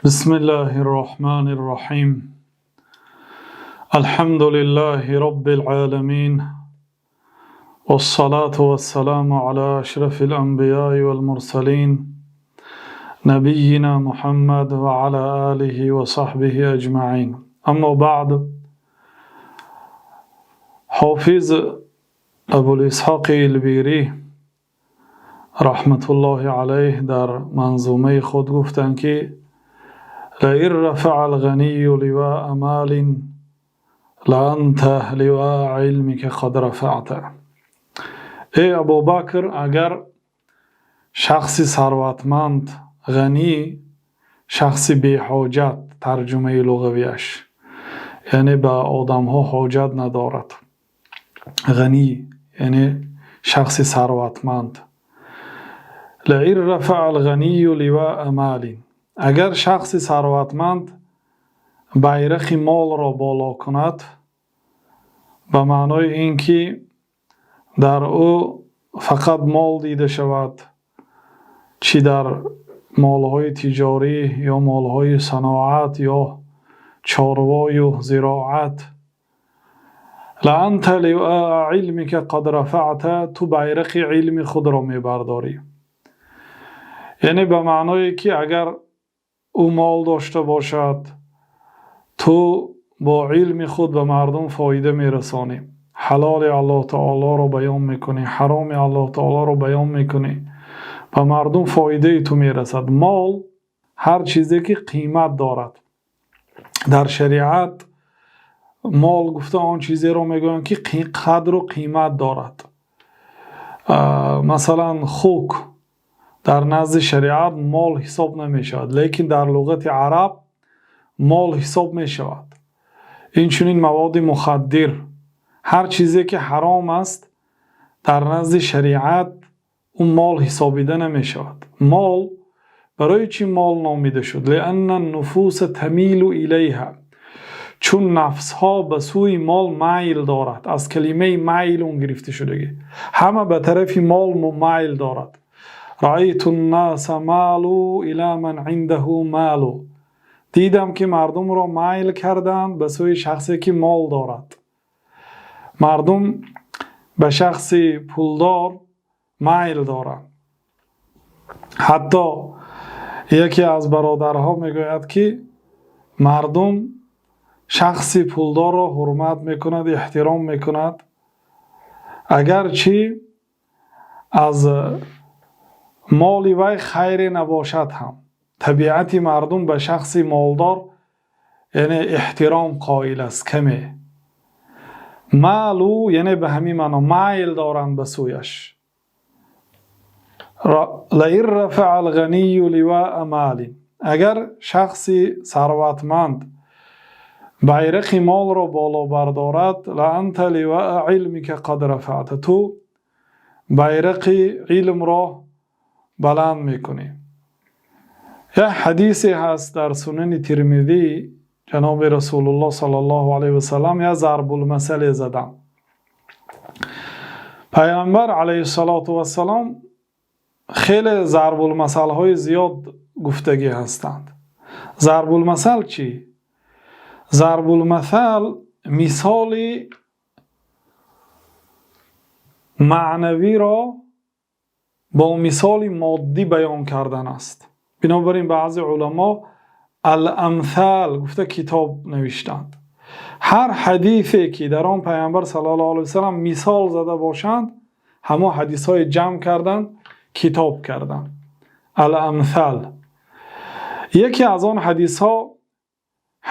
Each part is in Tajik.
بسم الله الرحمن الرحيم. الحمد لله رب العالمين، والصلاة والسلام على أشرف الأنبياء والمرسلين، نبينا محمد وعلى آله وصحبه أجمعين. أما بعد. Ҳофиз Абулисҳоқи Илбирӣ раҳматуллоҳи алайҳ дар манзумаи худ гуфтанд, ки لئن رفع الغني لواء مال لأنت لواء علمك قد رفعت. Эй Абубакр, агар шахси сарватманд, ғанӣ, шахси беҳоҷат, тарҷумаи луғавиаш, яъне ба одамҳо ҳоҷат надорад, ғанӣ яъне шахси сарватманд. لئن رفع الغني لواء مال, агар шахси сарватманд байрақи молро боло кунад, ба маънои ин ки дар ӯ фақат мол дида шавад, чӣ дар молҳои тиҷорӣ ё молҳои саноат ё чорвою зироат, لأنت لواء علمك قد رفعت, ту байрақи илми худро мебардорӣ. Яъне ба маъное ки агар ӯ мол дошта бошад, ту бо илми худ ба мардум фоида мерасонӣ, ҳалоли Аллоҳ таолоро баён мекунӣ, ҳароми Аллоҳ таолоро баён мекунӣ, ба мардум фоидаи ту мерасад. Мол ҳар чизе ки қимат дорад. Дар шариат мол гуфта он чизеро мегӯянд, ки қадру қимат дорад. Масалан, хук дар назди шариат мол ҳисоб намешавад, лекин дар луғати араб мол ҳисоб мешавад. Инчунин маводи мухаддир, ҳар чизе ки ҳаром аст, дар назди шариат ӯ мол ҳисобида намешавад. Мол барои чӣ мол номида шуд? لأن النفوس تميل إليها, чун нафсҳо ба сӯи мол майл дорад. Аз калимаи ميل гирифта шудагӣ, ҳама ба тарафи мол майл дорад. رأيت الناس مالوا إلى من عنده مال, дидам, ки мардумро майл карданд ба сӯи шахсе ки мол дорад. Мардум ба шахси пулдор майл доранд. Ҳатто яке аз бародарҳо мегӯяд, ки мардум шахси пулдорро ҳурмат мекунад, эҳтиром мекунад, агарчи аз моли вай хайре набошад ҳам. Табиати мардум ба шахси молдор, яъне, эҳтиром қоил аст каме. مالوا, яъне ба ҳамин маъно майл доранд ба сӯяш. لئن رفع الغني لواء مال, агар шахси сарватманд байрақи молро боло бардорад, لأنت لواء علمك قد رفعت, ту байрақи илмро баланд мекунӣ. Як ҳадисе ҳаст дар Сунани Тирмизӣ. Ҷаноби Расулуллоҳ саллаллоҳу алайҳи васалам як зарбулмасале заданд. Пайғамбар алайҳиссалоту вассалом хеле зарбулмасалҳои зиёд гуфтагӣ ҳастанд. Зарбулмасал чӣ? Зарбулмасал мисоли маънавиро бо мисоли моддӣ баён кардан аст. Бинобар ин баъзе уламо الأمثال гуфта китоб навиштанд. Ҳар ҳадисе ки дар он Пайғамбар саллаллоҳу алайҳи васалам мисол зада бошанд, ҳамон ҳадисҳои ҷамъ карданд, китоб карданд, الأمثال. Яке аз он ҳадисҳо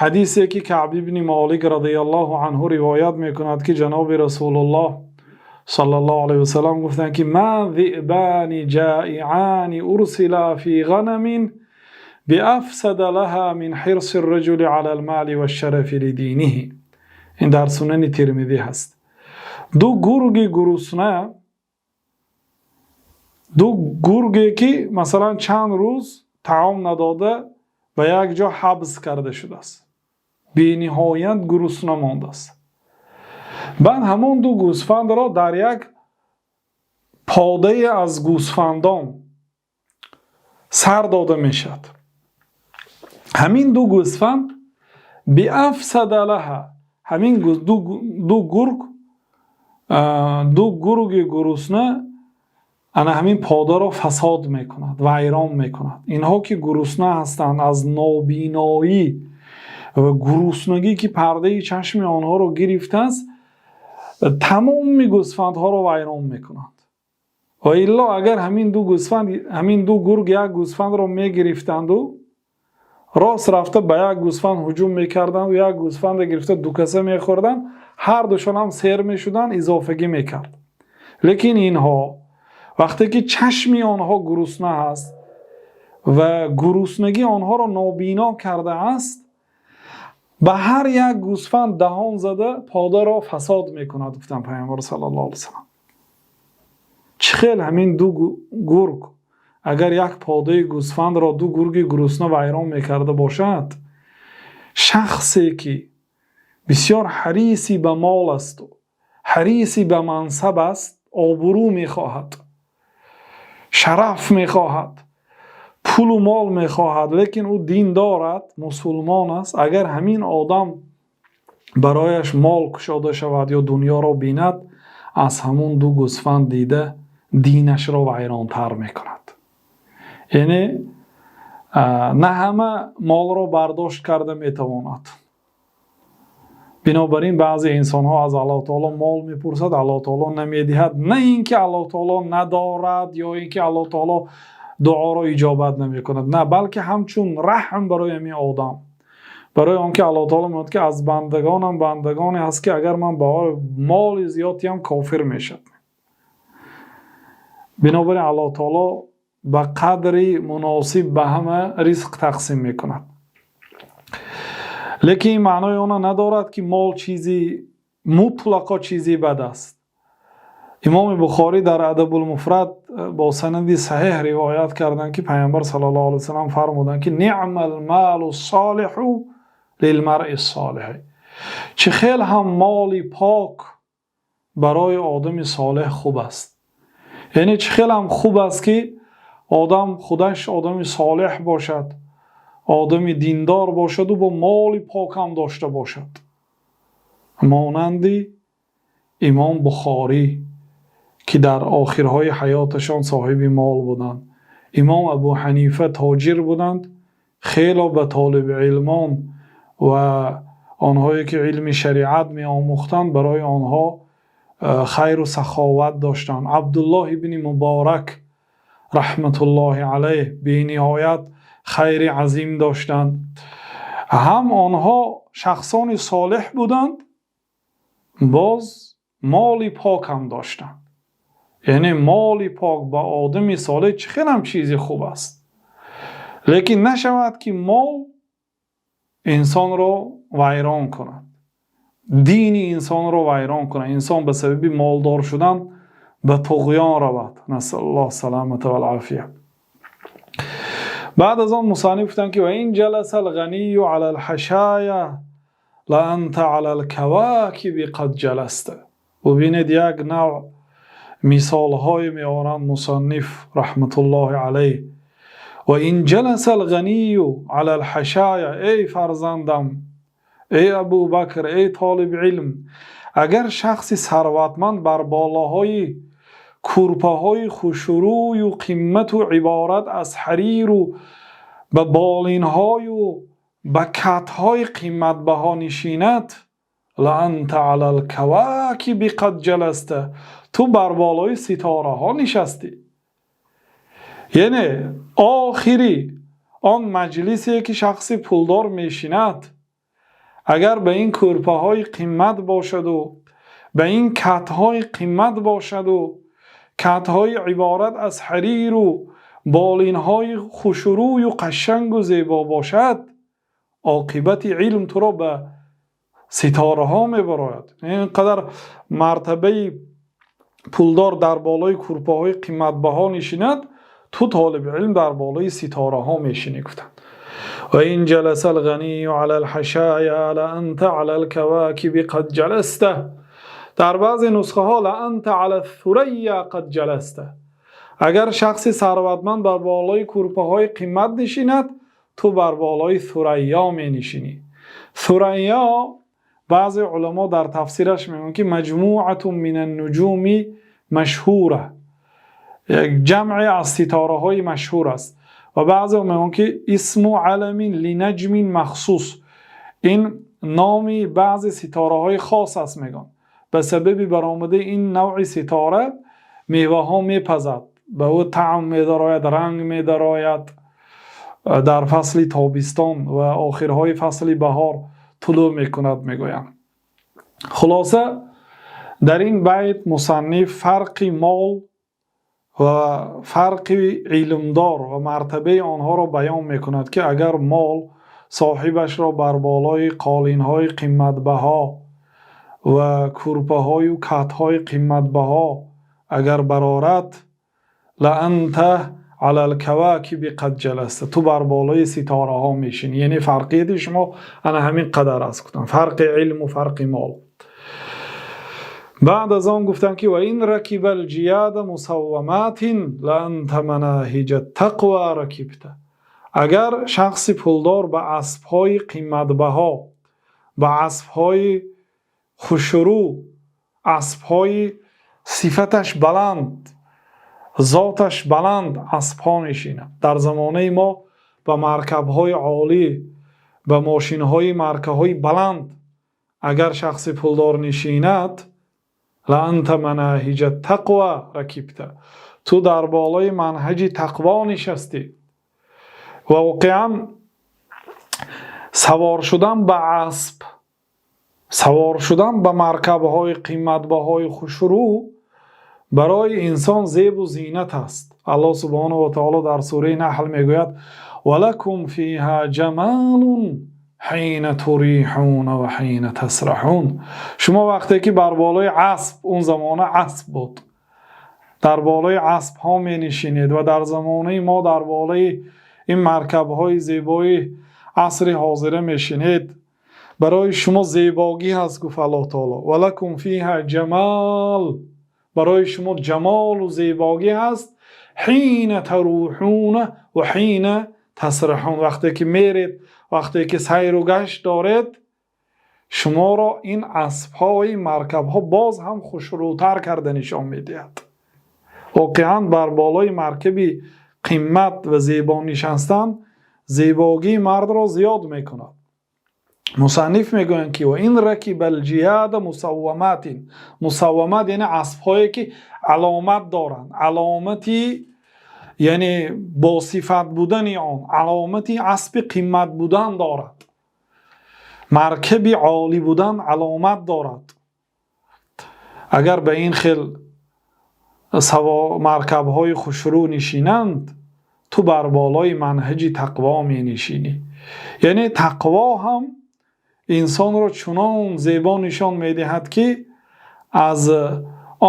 ҳадисе ки Каъб ибни Молик радиаллоҳу анҳу ривоят мекунад, ки ҷаноби Расулуллоҳ саллаллоҳу алайҳи васалам гуфтанд, ки ما ذئبان جائعان أرسلا في غنم بأفسد لها من حرص الرجل على المال والشرف لدينه. Ин дар Сунани Тирмидӣ ҳаст. Ду гурги гурусна, ду гурге ки, масалан, чанд рӯз таом надода ба як ҷо ҳабс карда шудааст, бениҳоят гурусна мондааст. Баъд ҳамон ду гӯсфандро дар як подае аз гӯсфандон сар дода мешавад. Ҳамин ду гӯсфанд بأفسد لها, ҳамин ду гург, ду гурги гурусна ана ҳамин подаро фасод мекунад, вайрон мекунад. Инҳо ки гурусна ҳастанд, аз нобиноӣ ва гуруснагӣ, ки пардаи чашми онҳоро гирифтааст, тамоми гӯсфандҳоро вайрон мекунанд. Ва илло агар ҳамин ду гӯсфанд, ҳамин ду гург як гӯсфандро мегирифтанду рост рафта ба як гӯсфанд ҳуҷум мекарданду як гӯсфандро гирифта дукаса мехӯрданд, ҳар душон ҳам сер мешуданд, изофагӣ мекард. Лекин инҳо вақте ки чашми онҳо гурусна аст ва гуруснагӣ онҳоро нобино кардааст, ба ҳар як гӯсфанд даҳон зада, подаро фасод мекунад, гуфтанд Пайғамбар саллаллоҳу алайҳи васаллам. Чӣ хел ҳамин ду гург агар як подаи гӯсфандро ду гурги гурусна вайрон мекарда бошад, шахсе ки бисёр ҳариси ба мол асту ҳариси ба мансаб аст, обрӯ мехоҳад, шараф мехоҳад, пулу мол мехоҳад, лекин ӯ дин дорад, мусулмон аст, агар ҳамин одам барояш мол кушода шавад ё дунёро бинад, аз ҳамун ду гӯсфанд дида динашро вайронтар мекунад. Яъне на ҳама молро бардошт карда метавонад. Бинобар ин баъзе инсонҳо аз Аллоҳу таоло мол мепурсад, Аллоҳу таоло намедиҳад. На ин ки Аллоҳу таоло надорад ё ин ки Аллоҳу таоло дуоро иҷобат намекунад, на, балки ҳамчун раҳм барои ҳамин одам, барои он ки Аллоҳу таоло мегӯяд, ки аз бандагонам бандагоне ҳаст, ки агар ман ба моли зиёд диҳам, кофир мешавад. Бинобар ин Аллоҳу таоло ба қадри муносиб ба ҳама ризқ тақсим мекунад. Лекин ин маънои онро надорад, ки мол чизи мутлақо чизи бад аст. Имоми Бухорӣ дар Адабулмуфрад бо санади саҳеҳ ривоят карданд, ки Пайғамбар саллаллоҳу алайҳи васаллам фармуданд, ки نعم المال الصالح للمرء الصالح. Чӣ хел ҳам моли пок барои одами солеҳ хуб аст. Яъне чӣ хел ҳам хуб аст, ки одам худаш одами солеҳ бошад, одами диндор бошаду бо моли пок ҳам дошта бошад, монанди Имом Бухорӣ, ки дар охирҳои ҳаёташон соҳиби мол буданд. Имом Абу Ҳанифа тоҷир буданд, хело ба толибилмон ва онҳое ки илми шариат меомӯхтанд, барои онҳо хайру саховат доштанд. Абдуллоҳ ибни Муборак раҳматуллоҳи алайҳ бениҳоят хайри азим доштанд. Ҳам онҳо шахсони солеҳ буданд, боз моли пок ҳам доштанд. Яъне моли пок ба одами солеҳ чӣ хелам чизи хуб аст. Лекин нашавад, ки мол инсонро вайрон кунад, дини инсонро вайрон кунад, инсон ба сабаби молдор шудан ба туғён равад. نسأل الله السلامة والعافية. Баъд аз он мусанниф гуфтанд, ки وإن جلس الغني على الحشايا لأنت على الكواكب قد جلست. Бубинед, як навъ мисолҳое меоранд мусанниф раҳматуллоҳи алайҳ. وإن جلس الغني على الحشايا, эй фарзандам, эй Абубакр, эй толиби илм, агар шахси сарватманд бар болоҳои кӯрпаҳои хушрӯю қимату иборат аз ҳариру ба болинҳою ба катҳои қиматбаҳо нишинад, لأنت على الكواكب قد جلست, ту бар болои ситораҳо нишастӣ. Яъне охири он маҷлисе ки шахси пулдор мешинад, агар ба ин кӯрпаҳои қимат бошаду ба ин катҳои қимат бошаду катҳои иборат аз ҳариру болинҳои хушрӯю қашангу зебо бошад, оқибати илм туро ба ситораҳо мебарояд. Ин қадар мартабаи пулдор дар болои кӯрпаҳои қиматбаҳо нишинад, ту толиби илм дар болои ситораҳо мешинӣ, гуфтанд. وإن جلس الغني على الحشايا لأنت على الكواكب قد جلست. Дар баъзе нусхаҳо لأنت على الثريا قد جلست. Агар шахси сарватманд бар болои кӯрпаҳои қимат нишинад, ту Ту бар болои Сурайё менишинӣ. Сурайё, баъзе уламо дар тафсираш мегӯянд, ки مجموعة من النجوم مشهورة, як ҷамъе аз ситораҳои машҳур аст, ва баъзе мегӯянд, ки اسم علم لنجم مخصوص, ин номи баъзе ситораҳои хос аст. Мегӯянд, ба сабаби баромадаи ин навъи ситора меваҳо мепазад, ба ӯ таъм медарояд, ранг медарояд, дар фасли тобистон ва охирҳои фасли баҳор тулӯъ мекунад, мегӯянд. Хулоса, дар ин байт мусанниф фарқи мол ва фарқи илмдор ва мартабаи онҳоро баён мекунад, ки агар мол соҳибашро бар болои қолинҳои қиматбаҳо ва кӯрпаҳою катҳои қиматбаҳо агар барорад, لأنت على الكواكب قد جلست, ту бар болои ситораҳо мешинӣ. Яъне фарқияти шумо ана ҳамин қадар аст, гуфтанд, фарқи илму фарқи мол. Баъд аз он гуфтанд, ки وإن ركب الجياد مسومات لأنت مناهج التقوى ركبت. Агар шахси пулдор ба аспҳои қиматбаҳо, ба аспҳои хушрӯ, аспҳои сифаташ баланд, зоташ баланд аспҳо мешинад, дар замонаи мо ба маркабҳои олӣ, ба мошинҳои маркаҳои баланд агар шахси пулдор нишинад, لأنت مناهج التقوى ركبت, ту дар болои манҳаҷи тақво нишастӣ. Ва воқеан савор шудан ба асп, савор шудан ба маркабҳои қиматбаҳои хушрӯ барои инсон зебу зинат аст. Аллоҳ سبحانه وتعالى дар сураи Наҳл мегӯяд: ولكم فيها جمال حين تريحون وحين تسرحون. Шумо вақте ки бар болои асп, он замона асп буд, дар болои аспҳо менишинед ва дар замонаи мо дар болои ин маркабҳои зебои асри ҳозира мешинед, барои шумо зебогӣ ҳаст, гуфт Аллоҳ таоло. ولكم فيها جمال, барои шумо ҷамолу зебогӣ ҳаст, حين تروحون وحين تسرحون, вақте ки меред, вақте ки сайру гашт доред, шуморо ин аспҳои маркабҳо боз ҳам хушрӯтар карда нишон медиҳад. Воқеан, бар болои маркаби қимат ва зебо нишастан зебогии мардро зиёд мекунад. Мусанниф мегӯянд, ки وإن ركب الجياد مسومات. مسومات яъне аспҳое ки аломат доранд, аломати, яъне босифат будани он, аломати аспи қимат будан дорад, маркаби олӣ будан аломат дорад. Агар ба ин хел маркабҳои хушрӯ нишинанд, ту бар болои манҳаҷи тақво менишинӣ. Яъне тақво ҳам инсонро чунон зебо нишон медиҳад, ки аз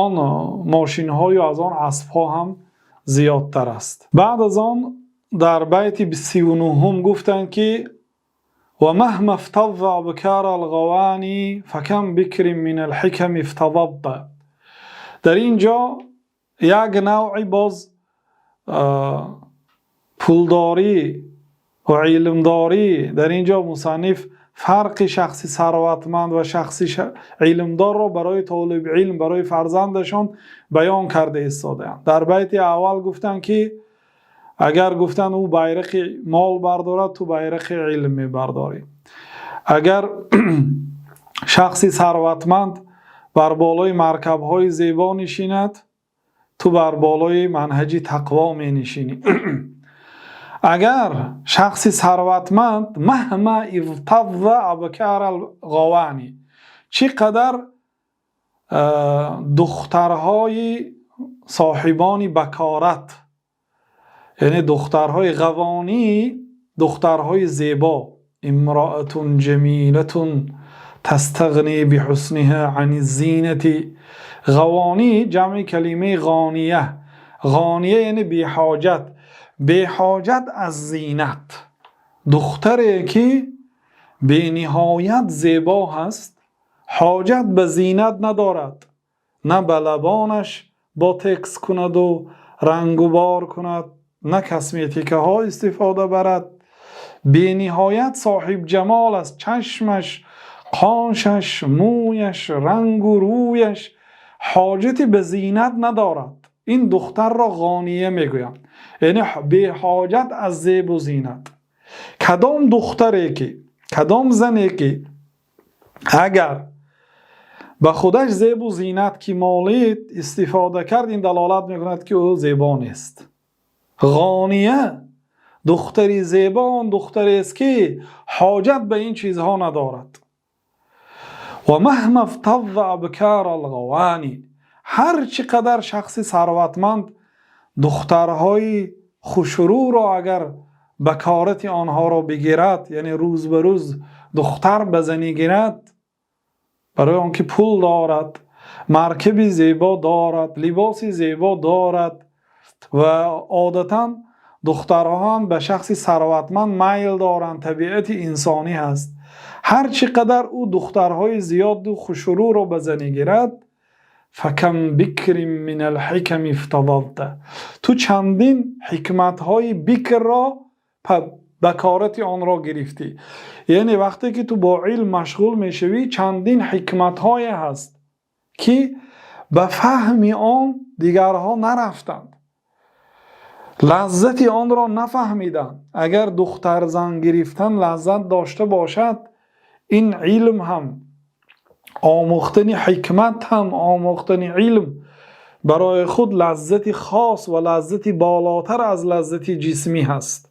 он мошинҳою аз он аспҳо ҳам зиёдтар аст. Баъд аз он дар байти 39-ум гуфтанд, ки ومهما افتض أبكار الغواني فكم بكر من الحكم افتضض. Дар ин ҷо як навъи боз пулдорӣ ва илмдорӣ. Дар ин ҷо мусанниф фарқи шахси сарватманд ва шахси илмдорро барои толиби илм, барои фарзандашон баён карда истодаанд. Дар байти аввал гуфтанд, ки агар, гуфтанд, ӯ байрақи мол бардорад, ту байрақи илм мебардорӣ. Агар шахси сарватманд бар болои маркабҳои зебо нишинад, ту бар болои манҳаҷи тақво менишинӣ. Агар шахси сарватманд مهما افتض أبكار الغواني, чӣ қадар духтарҳои соҳибони бакорат, яъне духтарҳои غواني, духтарҳои зебо, امرأة جميلة تستغني بحسنها عن الزينة. غواني ҷамъи калимаи غانية. غانية яъне беҳоҷат, беҳоҷат аз зинат. Духтаре ки бениҳоят зебо ҳаст, ҳоҷат ба зинат надорад, на ба лабонаш ботекс кунаду рангу бор кунад, на косметикаҳо истифода барад. Бениҳоят соҳибҷамол аст. Чашмаш, қошаш, мӯяш, рангу рӯяш ҳоҷате ба зинат надорад. Ин духтарро ғония мегӯянд, яъне беҳоҷат аз зебу зинат. Кадом духтаре ки, кадом зане ки агар ба худаш зебу зинат ки молид истифода кард, ин далолат мекунад, ки ӯ зебо нест. Ғония духтари зебо он духтарест, ки ҳоҷат ба ин чизҳо надорад. Ва маҳма ифтазза абкорал ғавони, ҳар чӣ қадар шахси сарватманд духтарҳои хушрӯро агар бакорати онҳоро бигирад, яъне рӯз ба рӯз духтар ба занӣ гирад, барои онки пул дорад, маркаби зебо дорад, либоси зебо дорад ва одатан духтарҳо ҳам ба шахси сарватманд майл доранд, табиати инсонӣ ҳаст. Ҳар чӣ қадар ӯ духтарҳои зиёд ва хушрӯро ба занӣ гирад, факам бикрин минал ҳиками ифтазазта, ту чандин ҳикматҳои бикрро бакорати онро гирифтӣ. Яъне вақте ки ту бо илм машғул мешавӣ, чандин ҳикматҳое ҳаст, ки ба фаҳми он дигарҳо нарафтанд, лаззати онро нафаҳмиданд. Агар духтар зан гирифтан лаззат дошта бошад, ин илм ҳам, омӯхтани ҳикмат ҳам, омӯхтани илм барои худ лаззати хос ва лаззати болотар аз лаззати ҷисмӣ ҳаст.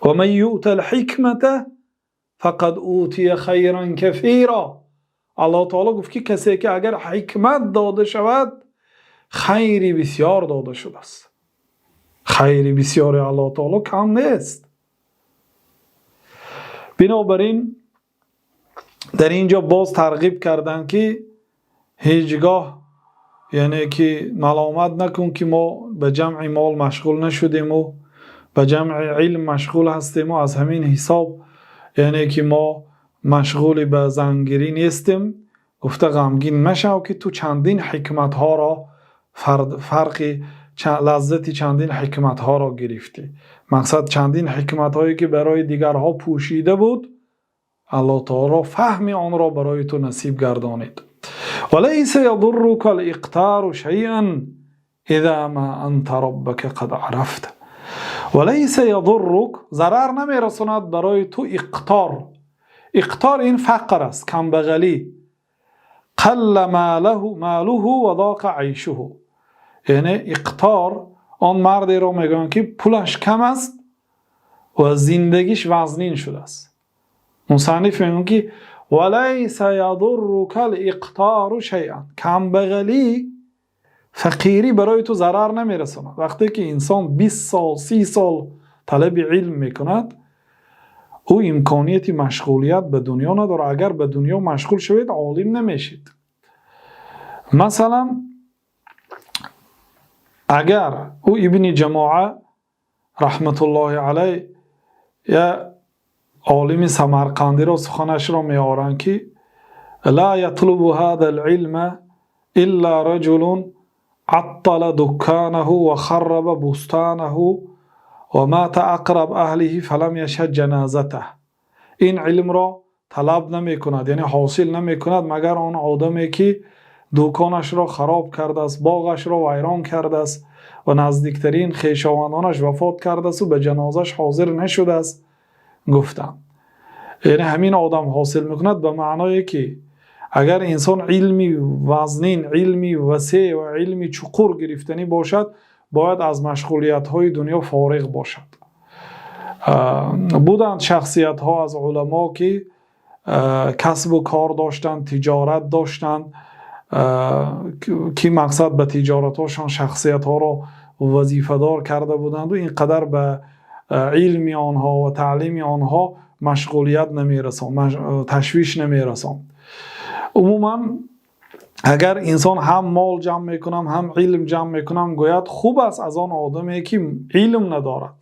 Ва ман юътал ҳикмата фақад утия хайран касира. Аллоҳ таъоло гуфт, ки касе ки агар ҳикмат дода шавад, хайри бисёр дода шудааст. Хайри бисёри Аллоҳ таъоло кам нест. Бинобар ин дар инҷо боз тарғиб карданд, ки ҳеҷгоҳ, яъне ки маломат накун, ки мо ба ҷамъи мол машғул нашудем ва ба ҷамъи илм машғул ҳастем ва аз ҳамин ҳисоб, яъне ки мо машғули ба зангирӣ нестем гуфта ғамгин машав, ки ту чандин ҳикматҳоро, фарқи лаззати чандин ҳикматҳоро гирифтӣ. Мақсад, чандин ҳикматҳое ки барои дигарҳо пӯшида буд, Аллоҳ таъоло фаҳми онро барои ту насиб гардонид. Валайса язуррука ал-иқтару шайъан иза ма анта роббака қад арафта. Валайса язуррук, зарар намерасонад барои ту иқтор. Иқтор ин фақр аст, камбағалӣ. Қалла молуҳу ва зоқа айшуҳу, яъне иқтор он мардеро мегӯянд, ки пулаш кам аст ва зиндагиш вазнин шудааст. Мусанниф мегӯяд, ки валайса язуррука ал-иқтору шайъан, камбағалӣ, фақирӣ барои ту зарар намерасонад. Вақте ки инсон 20 сол, 30 сол талаби илм мекунад, ӯ имконияти машғулият ба дунё надорад. Агар ба дунё машғул шавед, олим намешед. Масалан, агар ӯ Ибни Ҷамоа раҳматуллоҳи алайҳ, я олими самарқандиро суханашро меоранд, ки ла ятлубу ҳаза алилма илла раҷулун аттала дукканаҳу ва харраба бустанаҳу ва мата ақраб аҳлиҳи фалам яшҳад ҷанозатаҳ. Ин илмро талаб намекунад, яъне ҳосил намекунад, магар он одаме ки дуконашро хароб кардааст, боғашро вайрон кардааст ва наздиктарин хешовандонаш вафот кардаасту ба ҷанозаш ҳозир нашудааст, гуфтанд. Яъне ҳамин одам ҳосил мекунад, ба маъное ки агар инсон илми вазнин, илми васеъ ва илми чуқур гирифтанӣ бошад, бояд аз машғулиятҳои дунё фориғ бошад. Буданд шахсиятҳо аз уламо, ки касбу кор доштанд, тиҷорат доштанд, ки мақсад ба тиҷоратҳошон шахсиятҳоро вазифадор карда буданду ин қадар ба илми онҳо ва таълими онҳо машғулият намерасон, ташвиш намерасон. Умуман, агар инсон ҳам мол ҷамъ мекунам, ҳам илм ҷамъ мекунам гӯяд, хуб аст аз он одаме ки илм надорад.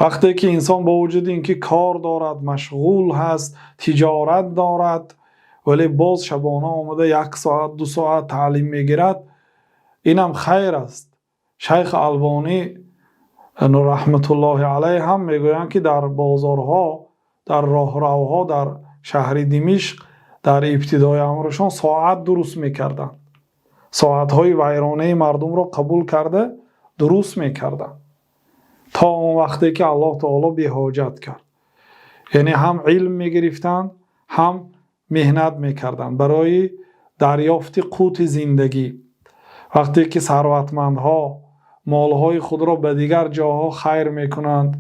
Вақте ки инсон бо вуҷуди ин ки кор дорад, машғул ҳаст, тиҷорат дорад, вале боз шабона омада як соат, 2 соат таълим мегирад, инам хайр аст. Шайх Албонӣ. Раҳматуллоҳи алайҳ ҳам мегӯянд, ки дар бозорҳо, дар роҳравҳо, дар шаҳри Димишқ дар ибтидои амрашон соат дуруст мекарданд, соатҳои вайронаи мардумро қабул карда дуруст мекарданд, то он вақте ки Аллоҳи таъоло беҳоҷат кард. Яъне ҳам илм мегирифтанд, ҳам меҳнат мекарданд барои дарёфти қути зиндагӣ. Вақте ки сарватмандҳо молҳои худро ба дигар ҷоҳо хайр мекунанд,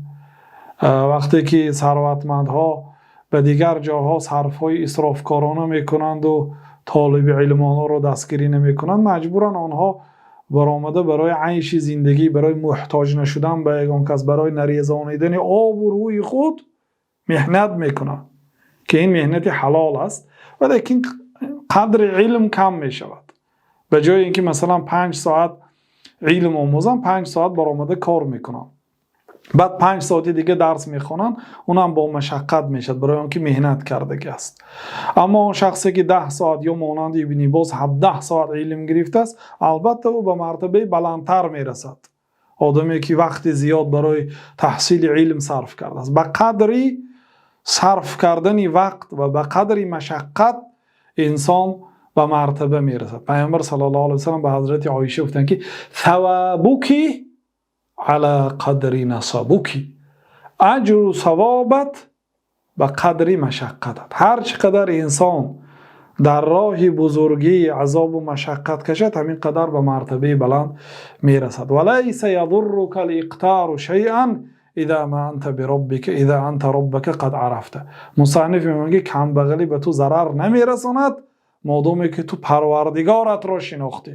вақте ки сарватмандҳо ба дигар ҷоҳо сарфҳои исрофкорона мекунанд ва толибилмонро дастгирӣ намекунанд, маҷбуран онҳо баромада барои айши зиндагӣ, барои муҳтоҷ нашудан ба як кас, барои нарезонидани обрӯи худ меҳнат мекунанд, ки ин меҳнат ҳалол аст, вале қадри илм кам мешавад. Ба ҷои инки масалан 5 соат илм омӯзанд, 5 соат баромада кор мекунанд, баъд 5 соати дигар дарс мехонанд, он ҳам бо машаққат мешавад, барои инки меҳнат кардагӣ аст. Аммо он шахсе ки 10 соат ё монанди Ибни Боз 17 соат илм гирифтааст, албатта ӯ ба мартабаи баландтар мерасад. Одаме ки вақти зиёд барои таҳсили илм сарф кардааст, ба қадри сарф кардани вақт ва ба қадри машаққат инсон ба мартаба мерасад. Паёмбар саллаллоҳу алайҳи васаллам ба ҳазрати Оиша гуфтанд, ки ثوابك على قدر نصبك, аҷру савобат ба қадри машаққатат. Ҳар чӣ қадар инсон дар роҳи бузургӣ азобу машаққат кашад, ҳамин қадар ба мартабаи баланд мерасад. وليس يضرك الإقتار شيئا إذا ما أنت بربك إذا أنت ربك قد عرفت. Мусанниф мегӯяд, ки камбағалӣ ба ту зарар намерасонад, модоме ки ту Парвардигоратро шинохтӣ.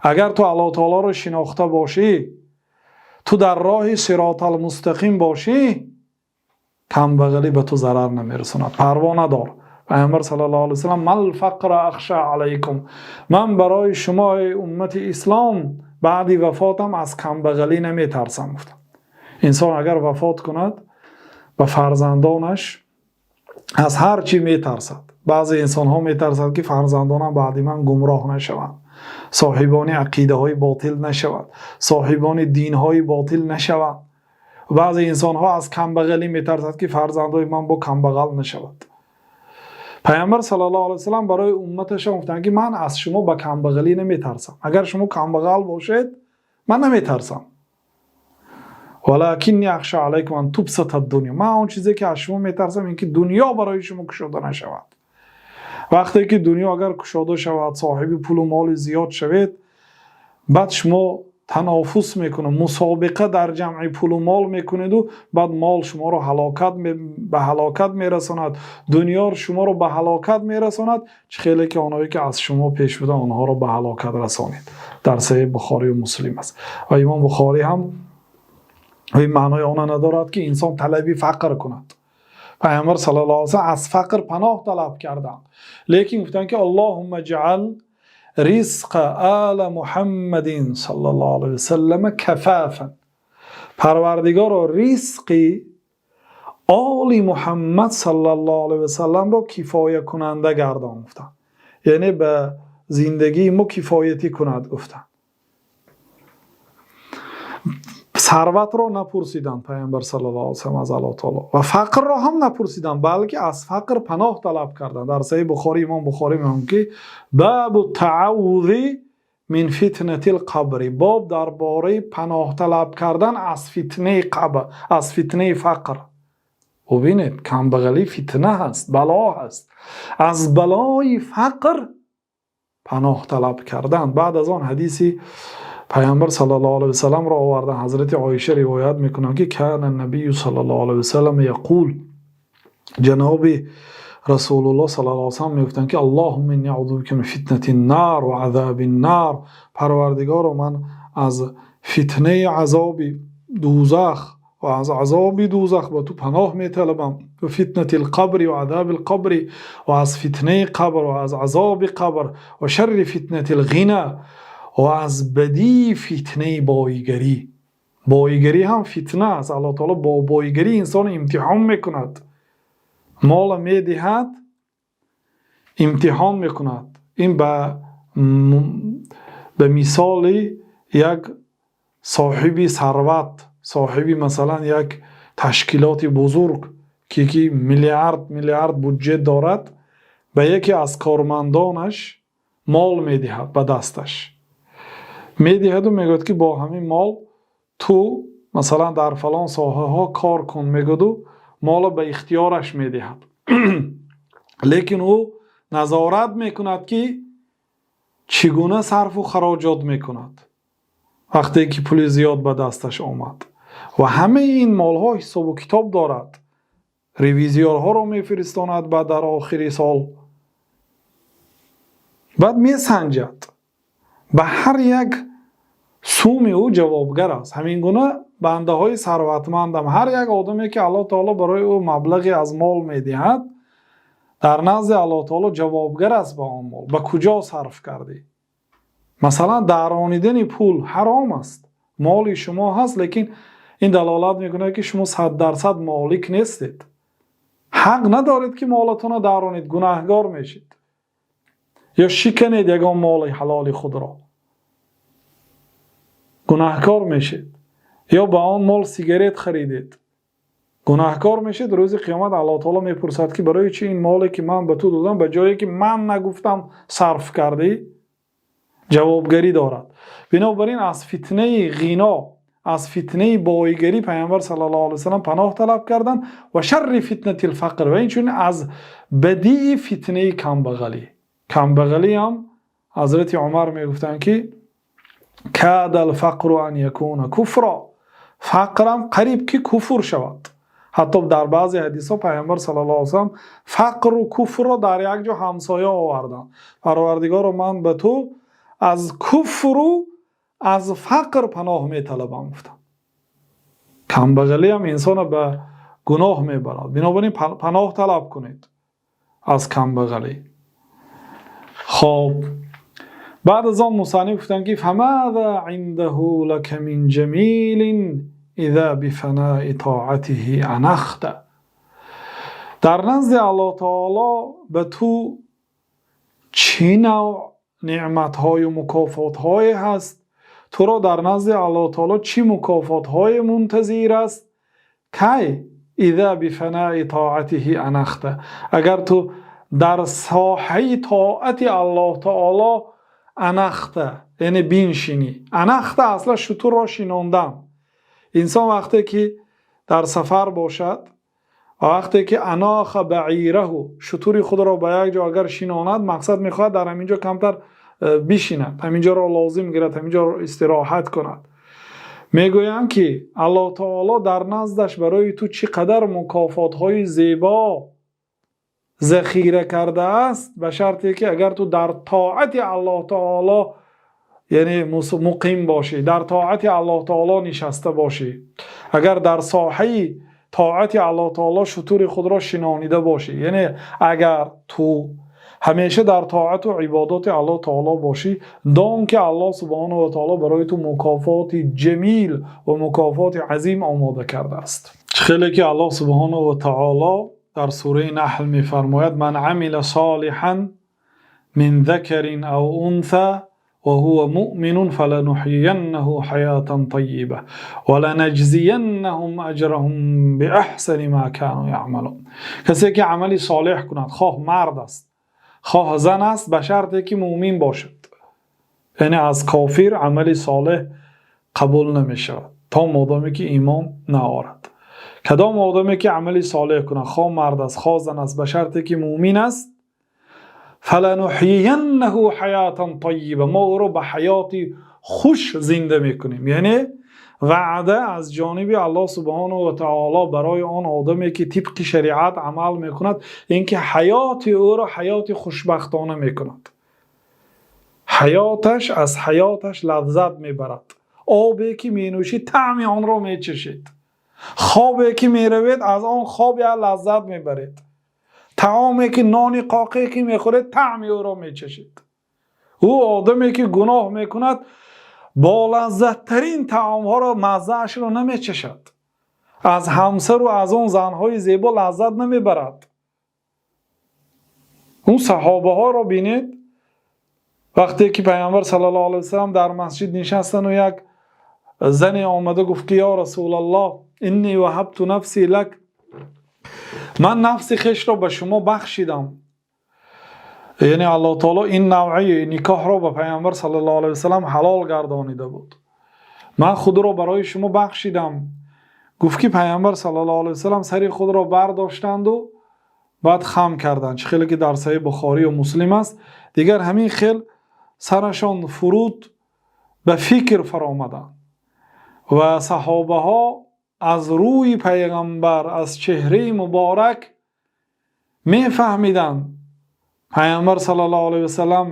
Агар ту Аллоҳ таолоро шинохта бошӣ, ту дар роҳи сироталмустақим бошӣ, камбағалӣ ба ту зарар намерасонад, парво надор. Паёмбар саллаллоҳу алайҳи васаллам: ما الفقر أخشى عليكم, ман барои шумо, эй уммати ислом, баъди вафотам аз камбағалӣ наметарсам, гуфтам. Инсон агар вафот кунад, ба фарзандонаш аз ҳар чӣ метарсад. Баъзе инсонҳо метарсад, ки фарзандонам баъди ман гумроҳ нашаванд, соҳибони ақидаҳои ботил нашаванд, соҳибони динҳои ботил нашаванд. Баъзе инсонҳо аз камбағалӣ метарсад, ки фарзандои ман бо камбағал нашавад. Паёмбар саллаллоҳу алайҳи васаллам барои умматашон гуфтанд, ки ман аз шумо ба камбағалӣ наметарсам. Агар шумо камбағал бошед, ман наметарсам. ولكني أخشى عليكم أن تبسط الدنيا. Ман он чизе ки аз шумо метарсам, ин ки дунё барои шумо кушода нашавад. Вақте ки дунё агар кушода шавад, соҳиби пулу моли зиёд шавед, баъд шумо танофус мекунед, мусобиқа дар ҷамъи пулу мол мекунеду баъд мол шуморо ба ҳалокат мерасонад, дунё шуморо ба ҳалокат мерасонад, чӣ хеле ки онҳое ки аз шумо пеш буданд, онҳоро ба ҳалокат расонид. Дар Саҳеҳи Бухорию Муслим аст. Ва Имом Бухорӣ ҳам ин маънои она надорад, ки инсон талаби фақр кунад. Паёмбар саллаллоҳу алайҳи васаллам аз фақр паноҳ талаб карданд, лекин гуфтанд, ки اللهم اجعل رزق آل محمد صلى الله عليه وسلم كفافا. Парвардигоро, ризқи оли Муҳаммад саллаллоҳу алайҳи васалламро кифоякунанда гардон, гуфтанд. Яъне ба зиндагии мо кифоятӣ кунад, гуфтанд. Сарватро напурсиданд Паёмбар саллаллоҳу алайҳи васаллам аз Аллоҳ таоло ва фақрро ҳам напурсиданд, балки аз фақр паноҳ талаб карданд. Дар Саҳеҳи Бухорӣ Имом Бухорӣ мегӯянд, ки باب التعوذ من فتنة القبر, боб дар бораи паноҳ талаб кардан аз фитнаи қабр, аз фитнаи фақр. Бубинед, камбағалӣ фитна ҳаст, бало ҳаст. Аз балои фақр паноҳ талаб кардан. Баъд аз он ҳадиси Паёмбар саллаллоҳу алайҳи васалламро овардан. Ҳазрати Оиша ривоят мекунанд, ки كان النبي صلى الله عليه وسلم يقول, ҷаноби Расулуллоҳ саллаллоҳу алайҳи васаллам мегуфтанд, ки اللهم إني أعوذ بك من فتنة النار وعذاب النار. Парвардигоро, ман аз фитнаи азоби дӯзах ва аз азоби дӯзах ба ту паноҳ металабам. وفتنة القبر وعذاب القبر, ва аз фитнаи қабр ва аз азоби қабр. وشر فتنة الغنى, ва аз бадии фитнаи боигарӣ. Боигарӣ ҳам фитна аст. Аллоҳ таоло бо боигарӣ инсонро имтиҳон мекунад, мола медиҳад, имтиҳон мекунад. Ин ба мисоли як соҳиби сарват, Соҳиби, масалан, як ташкилоти бузург, ки миллиард миллиард буҷет дорад, ба яке аз кормандонаш мол медиҳад, ба дасташ медиҳаду мегӯяд, ки бо ҳамин мол ту, масалан, дар фалон соҳаҳо кор кун, мегӯяду моло ба ихтиёраш медиҳад, лекин ӯ назорат мекунад, ки чӣ гуна сарфу хароҷот мекунад, вақте ки пули зиёд ба дасташ омад. Ва ҳамаи ин молҳо ҳисобу китоб дорад, ревизорҳоро мефиристонад, баъд дар охири сол баъд месанҷад, ба ҳар як суми ӯ ҷавобгар аст. Ҳамин гуна бандаҳои сарватмандам, ҳар як одаме, ки Аллоҳ таоло барои ӯ маблағе аз мол медиҳад, дар назди Аллоҳ таоло ҷавобгар аст ба он мол, ба куҷо сарф кардӣ. Масалан, даронидани пул ҳаром аст. Моли шумо ҳаст, лекин ин далолат мекунад, ки шумо 100% молик нестед, ҳақ надоред, ки молатонро даронед, гунаҳгор мешед. Ё шиканед ягон моли ҳалоли худро, гунаҳкор мешед. Ё ба он мол сигарет харидед, гунаҳкор мешед. Рӯзи қиёмат Аллоҳ таоло мепурсад, ки барои чи ин моле, ки ман ба ту додам, ба ҷое, ки ман нагуфтам, сарф кардӣ? Ҷавобгарӣ дорад. Бинобар ин аз фитнаи ғино, аз фитнаи боигарӣ Пайғамбар саллаллоҳу алайҳи васаллам паноҳ талаб карданд. وشر فتنة الفقر, ва инчунин аз бадии фитнаи камбағалӣ. Камбағалӣ ҳам, Ҳазрати Умар мегуфтанд, ки كاد الفقر أن يكون كفرا, фақрам қариб ки куфр шавад. Ҳатто дар баъзе ҳадисҳо Пайғамбар саллаллоҳу алайҳи васаллам фақру куфрро дар як ҷо ҳамсоя оварданд. Парвардигоро, ман ба ту аз куфру аз фақр паноҳ металабам, гуфтам. Камбағалӣ ҳам инсонро ба гуноҳ мебарад. Бинобар ин паноҳ талаб кунед аз камбағалӣ. Хоб, баъд аз он мусанниф гуфтанд, ки فماذا عنده لك من جميل إذا بفناء طاعته أنخت. Дар назди Аллоҳ таоло ба ту чӣ навъ неъматҳою мукофотҳое ҳаст? Туро дар назди Аллоҳ таоло чӣ мукофотҳое мунтазир аст? Кай إذا بفناء طاعته أنخت, агар ту дар соҳаи тоати Аллоҳ таоло أنخت, яъне биншинӣ. أنخت асла шутурро шинондан. Инсон вақте ки дар сафар бошад ва вақте ки أناخ بعيره, шутури худро ба як ҷо агар шинонад, мақсад мехоҳад дар ҳамин ҷо камтар бишинад, ҳамин ҷоро лозим гирад, ҳамин ҷо истироҳат кунад. Мегӯянд, ки Аллоҳ таоло дар наздаш барои ту чӣ қадар мукофотҳои зебо захира кардааст, ба шарте ки агар ту дар тоати Аллоҳ таоло, яъне муқим бошӣ, дар тоати Аллоҳ таоло нишаста бошӣ, агар дар соҳаи тоати Аллоҳ таоло шутури худро шинонида бошӣ, яъне агар ту ҳамеша дар тоату ибодати Аллоҳ таоло бошӣ, дон ки Аллоҳ субҳонаҳу ва таоло барои ту мукофоти ҷамил ва мукофоти азим омода кардааст. Хеле ки Аллоҳ субҳонаҳу ва таоло дар сураи Наҳл мефармояд: من عمل صالحا من ذكر أو أنثى وهو مؤمن فلنحيينه حياة طيبة ولنجزينهم أجرهم بأحسن ما كانوا يعملون. Касе ки амали солеҳ кунад, хоҳ мард аст, хоҳ зан аст, ба шарте ки муъмин бошад, яъне аз кофир амали солеҳ қабул намешавад, то модоме ки имон наорад. Кадом одаме ки амали солеҳ кунад, хоҳ мард аст, хоҳ зан аст, ба шарте ки муъмин аст, فلنحيينه حياة طيبة, мо ӯро ба ҳаёти хуш зинда мекунем. Яъне ваъда аз ҷониби Аллоҳ субҳонаҳу ва таоло барои он одаме, ки тибқи шариат амал мекунад, ин ки ҳаёти ӯро ҳаёти хушбахтона мекунад, ҳаёташ аз ҳаёташ лаззат мебарад, обе ки менӯшид, таъми онро мечашед, хобе ки меравед, аз он хоб як лаззат мебаред, таоме ки, нони қоқе ки мехӯред, таъми ӯро мечашед. Ӯ одаме ки гуноҳ мекунад, болаззаттарин таомҳоро маззаашро намечашад, аз ҳамсару аз он занҳои зебо лаззат намебарад. Он саҳобаҳоро бинед, вақте ки Пайғамбар саллаллоҳу алайҳи васаллам дар масҷид нишастану як Зане омада гуфт, ки: «Ё Расулаллоҳ, إني وهبت نفسي لك», ман нафси хешро ба шумо бахшидам. Яъне Аллоҳ таоло ин навъи никоҳро ба Паёмбар саллаллоҳу алайҳи васаллам ҳалол гардонида буд. Ман худро барои шумо бахшидам, гуфт, ки Паёмбар саллаллоҳу алайҳи васаллам сари худро бардоштанду баъд хам карданд, чӣ хеле ки дар Саҳеҳи Бухорию Муслим аст. Дигар ҳамин хел сарашон фуруд, ба фикр фаромаданд ва саҳобаҳо аз рӯи Пайғамбар, аз чеҳраи муборак мефаҳмиданд, Пайғамбар саллаллоҳу алайҳи васаллам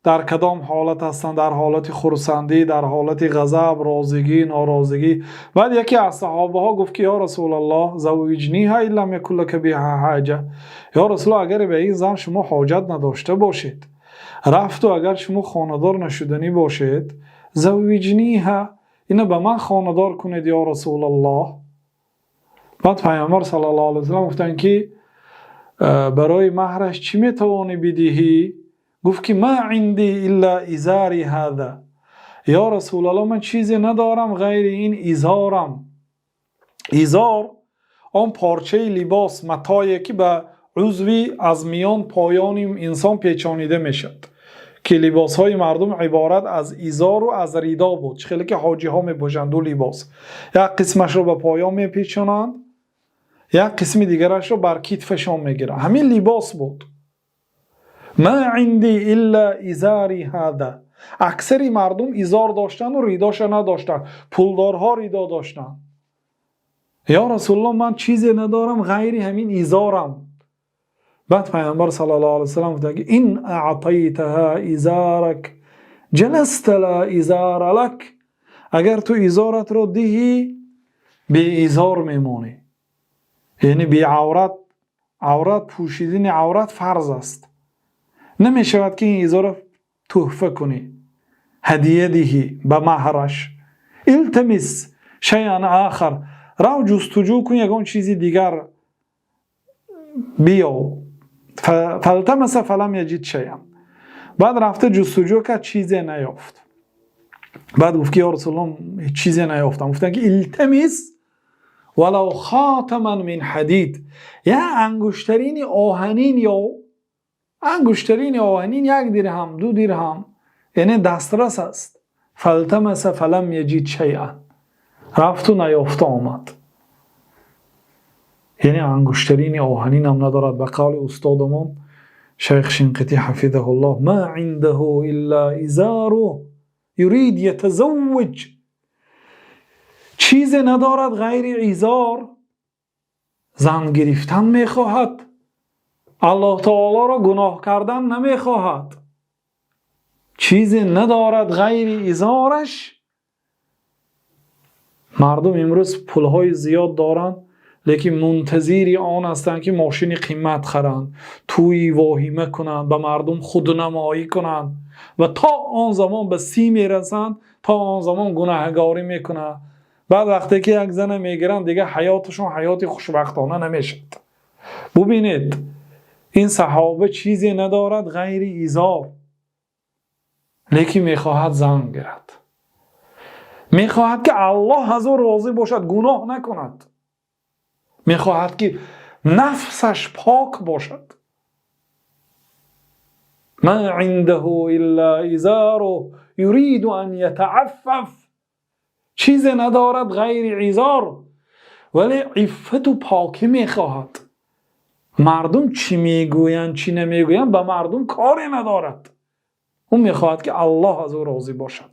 дар кадом ҳолат ҳастанд: дар ҳолати хурсандӣ, дар ҳолати ғазаб, розигӣ, норозигӣ. Баъд яке аз саҳобаҳо гуфт, ки: «Ё Расулаллоҳ, زوجنيها إن لم يكن لك بها حاجة». Ё Расулаллоҳ, агар ба ин зан шумо ҳоҷат надошта бошед, рафту агар шумо хонадор нашуданӣ бошед, زوجنيها, ина ба ман хонадор кунед, ё Расулаллоҳ. Баъд Пайғамбар саллаллоҳу алайҳи васаллам гуфтанд, ки: «Барои маҳраш чӣ метавонӣ бидиҳӣ?» Гуфт, ки: «ما عندي إلا إزاري هذا». Ё Расулаллоҳ, ман чизе надорам ғайри ин изорам. Изор — он порчаи либос, матое, ки ба узви аз миён поёни инсон печонида мешавад, ки либосҳои мардум иборат аз изору аз ридо буд, чӣ хеле ки ҳоҷиҳо мепӯшанд, ду либос: як қисмашро ба поён мепечонанд, як қисми дигарашро бар китфашон мегиранд. Ҳамин либос буд. ما عندي إلا إزاري هذا. Аксари мардум изор доштанду ридоша надоштанд, пулдорҳо ридо доштанд. Ё Расулуллоҳ, ман чизе надорам ғайри ҳамин изорам. Баъд Пайғамбар саллаллоҳу алайҳи васаллам гуфтанд, ки: «إن أعطيتها إزارك جلست لا إزار لك». Агар ту изоратро диҳӣ, беизор мемонӣ, яъне беаврат. Аврат пӯшидани аврат фарз аст. Намешавад, ки ин изорро тӯҳфа кунӣ, ҳадия диҳӣ ба маҳраш. التمس شيئا آخر, рав, ҷустуҷӯ кун, ягон чизи дигар биёв. فالتمس فلم يجد شيئا. Баъд рафта ҷустуҷӯ кард, чизе наёфт. Баъд гуфт, ки: «Ё Расулуллоҳ, чизе наёфтам». Гуфтанд, ки: التمس ولو خاتما من حديد. Як ангуштарини оҳанин ё ангуштарини оҳанин, 1 дирҳам, 2 дирҳам, яъне дастрас аст. فالتمس فلم يجد شيئا. Рафту наёфта омад, яъне ангуштарини оҳанинам надорад. Ба қавли устодамон Шайх Шинқитӣ ҳафизаҳуллоҳ: ما عنده إلا إزاره يريد يتزوج. Чизе надорад ғайри изор, зан гирифтан мехоҳад, Аллоҳ таолоро гуноҳ кардан намехоҳад. Чизе надорад ғайри изораш. Мардум имрӯз пулҳои зиёд доранд, лекин мунтазири он ҳастанд, ки мошини қимат харанд, тӯи воҳима кунанд, ба мардум худнамоӣ кунанд ва то он замон ба 30 мерасанд, то он замон гунаҳгорӣ мекунанд. Баъд вақте ки як зана мегиранд, дигар ҳаёташон ҳаёти хушбахтона намешавад. Бубинед, ин саҳоба чизе надорад ғайри изор, лекин мехоҳад зан гирад, мехоҳад, ки Аллоҳ аз ӯ розӣ бошад, гуноҳ накунад, мехоҳад, ки нафсаш пок бошад. ما عنده إلا إزاره يريد أن يتعفف. Чизе надорад ғайри изор, вале иффату покӣ мехоҳад. Мардум чӣ мегӯянд, чӣ намегӯянд, ба мардум коре надорад. Ӯ мехоҳад, ки Аллоҳ аз ӯ розӣ бошад.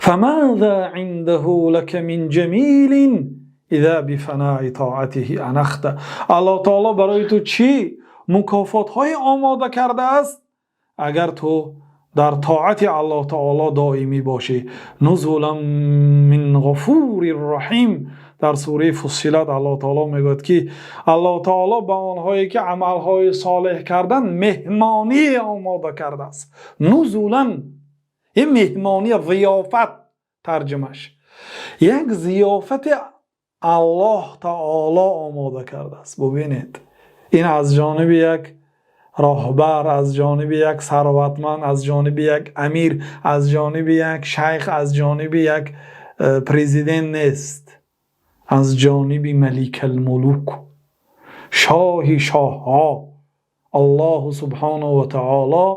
فماذا عنده لك من جميل إذا بفناء طاعته أنخت. Аллоҳ таоло барои ту чӣ мукофотҳое омода кардааст, агар ту дар тоати Аллоҳ таоло доимӣ бошӣ? نزلا من غفور رحيم. Дар сураи Фуссилат Аллоҳ таоло мегӯяд, ки Аллоҳ таоло ба онҳое, ки амалҳои солеҳ карданд, меҳмоние омода кардааст. نزلا, ин меҳмонӣ, зиёфат тарҷумаш. Як зиёфати Аллоҳ таоло омода кардааст. Бубинед, ин аз ҷониби як роҳбар, аз ҷониби як сарватманд, аз ҷониби як амир, аз ҷониби як шайх, аз ҷониби як президент нест, аз ҷониби Маликулмулук, шоҳи шоҳҳо, Аллоҳ субҳонаҳу ва таъоло.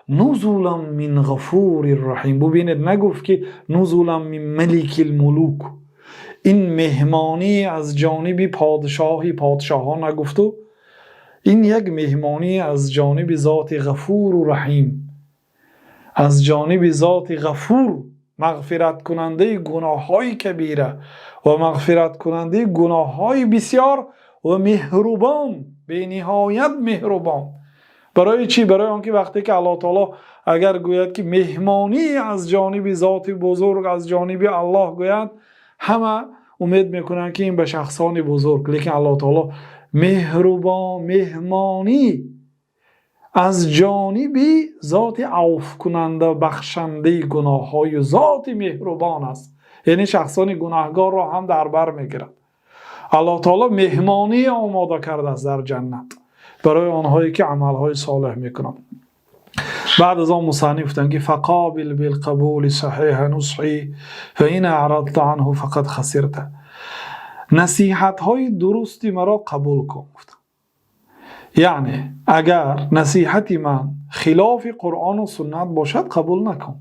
نزلا من غفور رحيم. Бубинед, нагуфт ки نزلا من ملك الملوك. Ин меҳмонӣ аз ҷониби подшоҳи подшоҳон нагуфту, ин як меҳмонӣ аз ҷониби зоти Ғафуру Раҳим, аз ҷониби зоти Ғафур, мағфираткунандаи гуноҳҳои кабира ва мағфираткунандаи гуноҳҳои бисёр ва меҳрубон, бениҳоят меҳрубон. Барои чӣ? Барои он ки вақте ки Аллоҳ таъоло агар гӯяд ки меҳмонӣ аз ҷониби зоти бузург, аз ҷониби Аллоҳ гӯяд, ҳама умед мекунанд ки ин ба шахсони бузург, лекин Аллоҳ таъоло меҳрубон, меҳмонӣ аз ҷониби зоти авфкунанда, бахшандаи гуноҳҳои зоти меҳрубон аст, яъне шахсони гуноҳгорро ҳам дар бар мегирад. Аллоҳ таъоло меҳмонӣ омода кардааст дар ҷаннат барои онҳое ки амалҳои солеҳ мекунанд. Баъд аз он мусанниф гуфтанд ки: فقابل بالقبول صحيح نصحي فإن أعرضت عنه فقد خسرت. Насиҳатҳои дурусти маро қабул кун, гуфтанд. Яъне агар насиҳати ман хилофи Қуръону суннат бошад, қабул накун.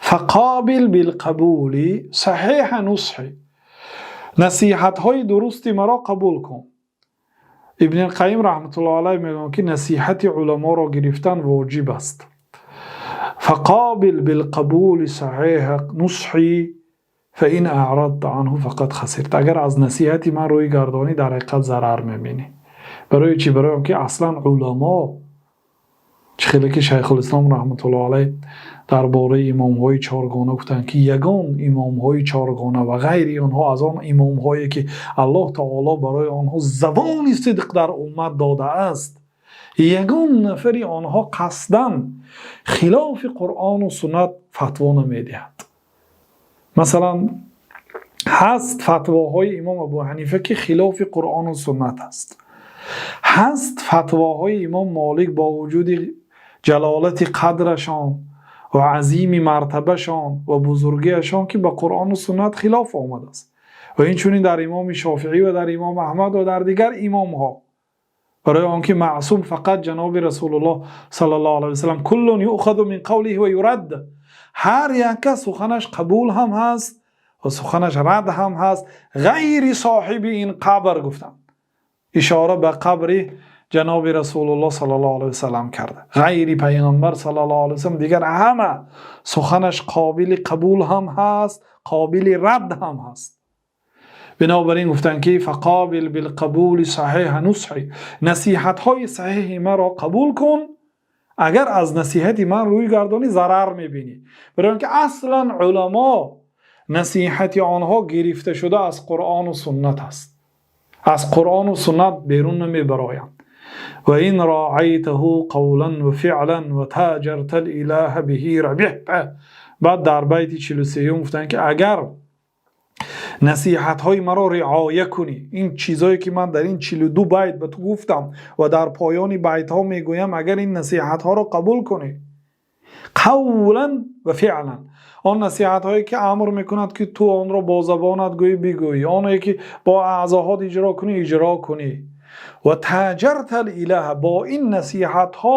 فقابل بالقبول صحيح نصحي, насиҳатҳои дурусти маро қабул кун. Ибни Қайим раҳматуллоҳ алайҳ мегӯянд ки насиҳати уламоро гирифтан воҷиб аст. فقابل بالقبول صحيح نصحي فإن أعرضت عنه فقد خسرت. Агар аз насиҳати ман рӯй гардонӣ, дар ҳақиқат зарар мебинӣ. Барои чӣ? Барои он ки аслан уламо, чӣ хеле ки Шайхулислом раҳматуллоҳ алайҳ дар бораи имомҳои чоргона гуфтанд ки ягон имомҳои чоргона ва ғайри онҳо, аз он имомҳое ки Аллоҳ таоло барои онҳо забони сидқ дар уммат додааст, ягон нафари онҳо қасдан хилофи Қуръону суннат фатво намедиҳад. Масалан, ҳаст фатвоҳои имом Абу Ҳанифа, ки хилофи Қуръону суннат аст, ҳаст фатвоҳои имом Молик, бо вуҷуди ҷалолати қадрашон ва азими мартабашон ва бузургиашон, ки ба Қуръону суннат хилоф омадааст, ва инчунин дар имоми Шофиӣ ва дар имом Аҳмад ва дар дигар имомҳо. Барои он ки маъсум фақат ҷаноби Расулуллоҳ саллаллоҳу алайҳи васаллам. كل يؤخذ من قوله ويرد. Ҳар як кас суханаш қабул ҳам ҳаст ва суханаш рад ҳам ҳаст, ғайри соҳиби ин қабр, гуфтанд, ишора ба қабри ҷаноби Расулуллоҳ саллаллоҳу алайҳи васаллам карда. Ғайри пайғамбар саллаллоҳу алайҳи васаллам дигар ҳама суханаш қобили қабул ҳам ҳаст, қобили рад ҳам ҳаст. Бинобар ин гуфтанд ки: فقابل بالقبول صحيح نصحي, насиҳатҳои саҳеҳи маро қабул кун. Агар аз насиҳати ман рӯй гардонӣ, зарар мебинӣ. Барои он ки аслан уламо насиҳати онҳо гирифта шуда аз Қуръону суннат аст, аз Қуръону суннат берун намебароянд. وإن راعيته قولا وفعلا وتاجرت الإله به ربحت. Баъд дар байти 43-юм гуфтанд ки агар насиҳатҳои маро риоя кунӣ, ин чизое ки ман дар ин 42 байт ба ту гуфтам ва дар поёни байтҳо мегӯям, агар ин насиҳатҳоро қабул кунӣ قولا وفعلا, он насиҳатҳое ки амр мекунад ки ту онро бо забонат гӯӣ, бигӯӣ, оное ки бо аъзоҳот иҷро кунӣ, иҷро кунӣ, وتاجرت الإله, бо ин насиҳатҳо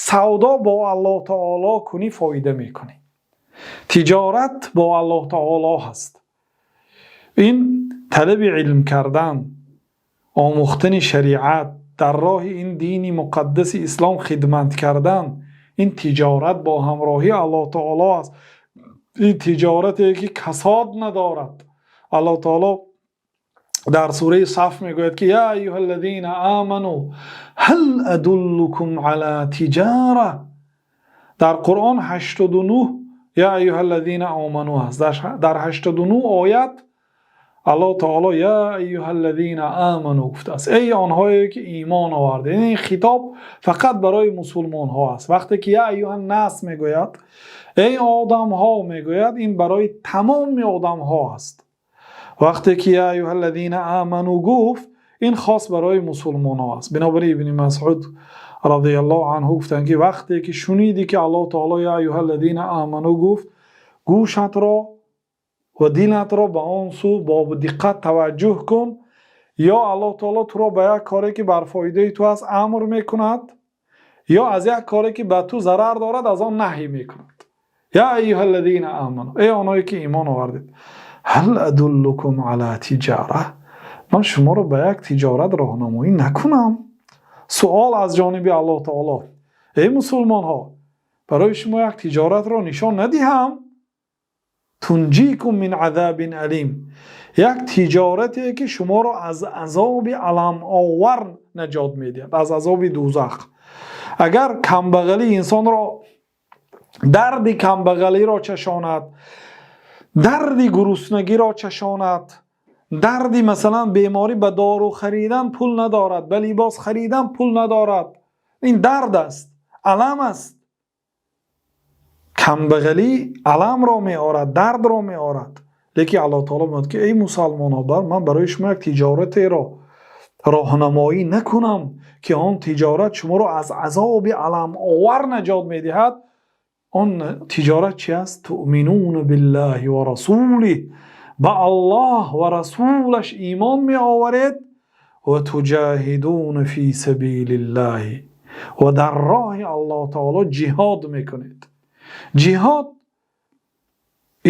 савдо бо Аллоҳ таоло кунӣ, фоида мекунӣ. Тиҷорат бо Аллоҳ таоло ҳаст. Ин талаби илм кардан, омӯхтани шариат, дар роҳи ин дини муқаддаси ислом хидмат кардан, ин тиҷорат бо ҳамроҳии Аллоҳ таоло аст. Ин тиҷорате ки касод надорад. Аллоҳ таоло дар сураи Саф мегӯяд ки: يا أيها الذين آمنوا هل أدلكم على تجارة. Дар Қуръон 89 يا أيها الذين آمنوا ҳаст. Дар 89 оят Аллоҳ таоло يا أيها الذين آمنوا гуфтааст, эй онҳое ки имон овардед. Ин хитоб фақат барои мусулмонҳо аст. Вақте ки يا أيها الناس мегӯяд, эй одамҳо мегӯяд, ин барои тамоми одамҳо аст. Вақте ки يا أيها الذين آمنوا гуфт, ин хос барои мусулмонҳо аст. Бинобар ин Ибни Масъуд. розияллоҳу анҳу гуфтанд, ки вақте ки шунидӣ, ки Аллоҳу таоло يا أيها الذين آمنوا гуфт, гӯшатро ва дилатро ба он сӯ бо диққат таваҷҷӯҳ кун. Ё Аллоҳу таоло туро ба як коре, ки бар фоидаи ту аст, амр мекунад, ё аз як коре, ки ба ту зарар дорад, аз он наҳй мекунад. يا أيها الذين آمنوا, эй оное ки имон овардед, هل أدلكم على تجارة, ман шуморо ба як тиҷорат роҳнамоӣ накунам? Суол аз ҷониби Аллоҳ таоло: эй мусулмонҳо, барои шумо як тиҷоратро нишон надиҳам? تنجيكم من عذاب أليم, як тиҷорате, ки шуморо аз азоби аламовар наҷот медиҳад, аз азоби дӯзах. Агар камбағалӣ инсонро дарди камбағалиро чашонад, дарди гуруснагиро чашонад, дарди, масалан, беморӣ, ба дору харидан пул надорад, ба либос харидан пул надорад, ин дард аст, алам аст. Камбағалӣ аламро меорад, дардро меорад. Лекин Аллоҳ таоло мегӯяд, ки эй мусалмонҳо, ман барои шумо як тиҷоратеро роҳнамоӣ накунам, ки он тиҷорат шуморо аз азоби аламовар наҷот медиҳад? Он тиҷорат чи аст? تؤمنون بالله ورسوله, ба Аллоҳ ва расулаш имон меоваред, وتجاهدون في سبيل الله, ва дар роҳи Аллоҳ таоло ҷиҳод мекунед. Ҷиҳод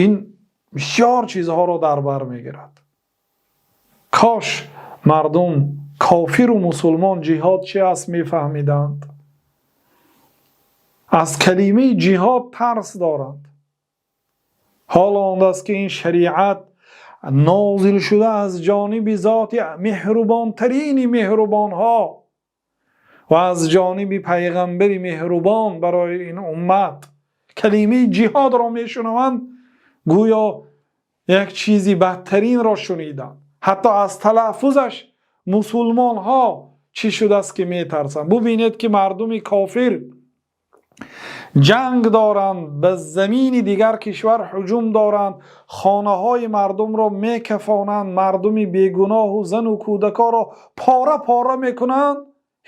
ин бисёр чизҳоро дар бар мегирад. Кош мардум, кофиру мусулмон, ҷиҳод чи аст мефаҳмиданд. Аз калимаи ҷиҳод тарс доранд. Ҳоло он аст, ки ин шариат нозил шуда аз ҷониби зоти меҳрубонтарини меҳрубонҳо ва аз ҷониби пайғамбари меҳрубон барои ин уммат, калимаи ҷиҳодро мешунаванд, гӯё як чизи бадтаринро шуниданд. Ҳатто аз талаффузаш мусулмонҳо чӣ шудааст, ки метарсанд. Бубинед, ки мардуми кофир ҷанг доранд, ба замини дигар кишвар ҳуҷум доранд, хонаҳои мардумро мекафонанд, мардуми бегуноҳу зану кӯдакоро пора пора мекунанд,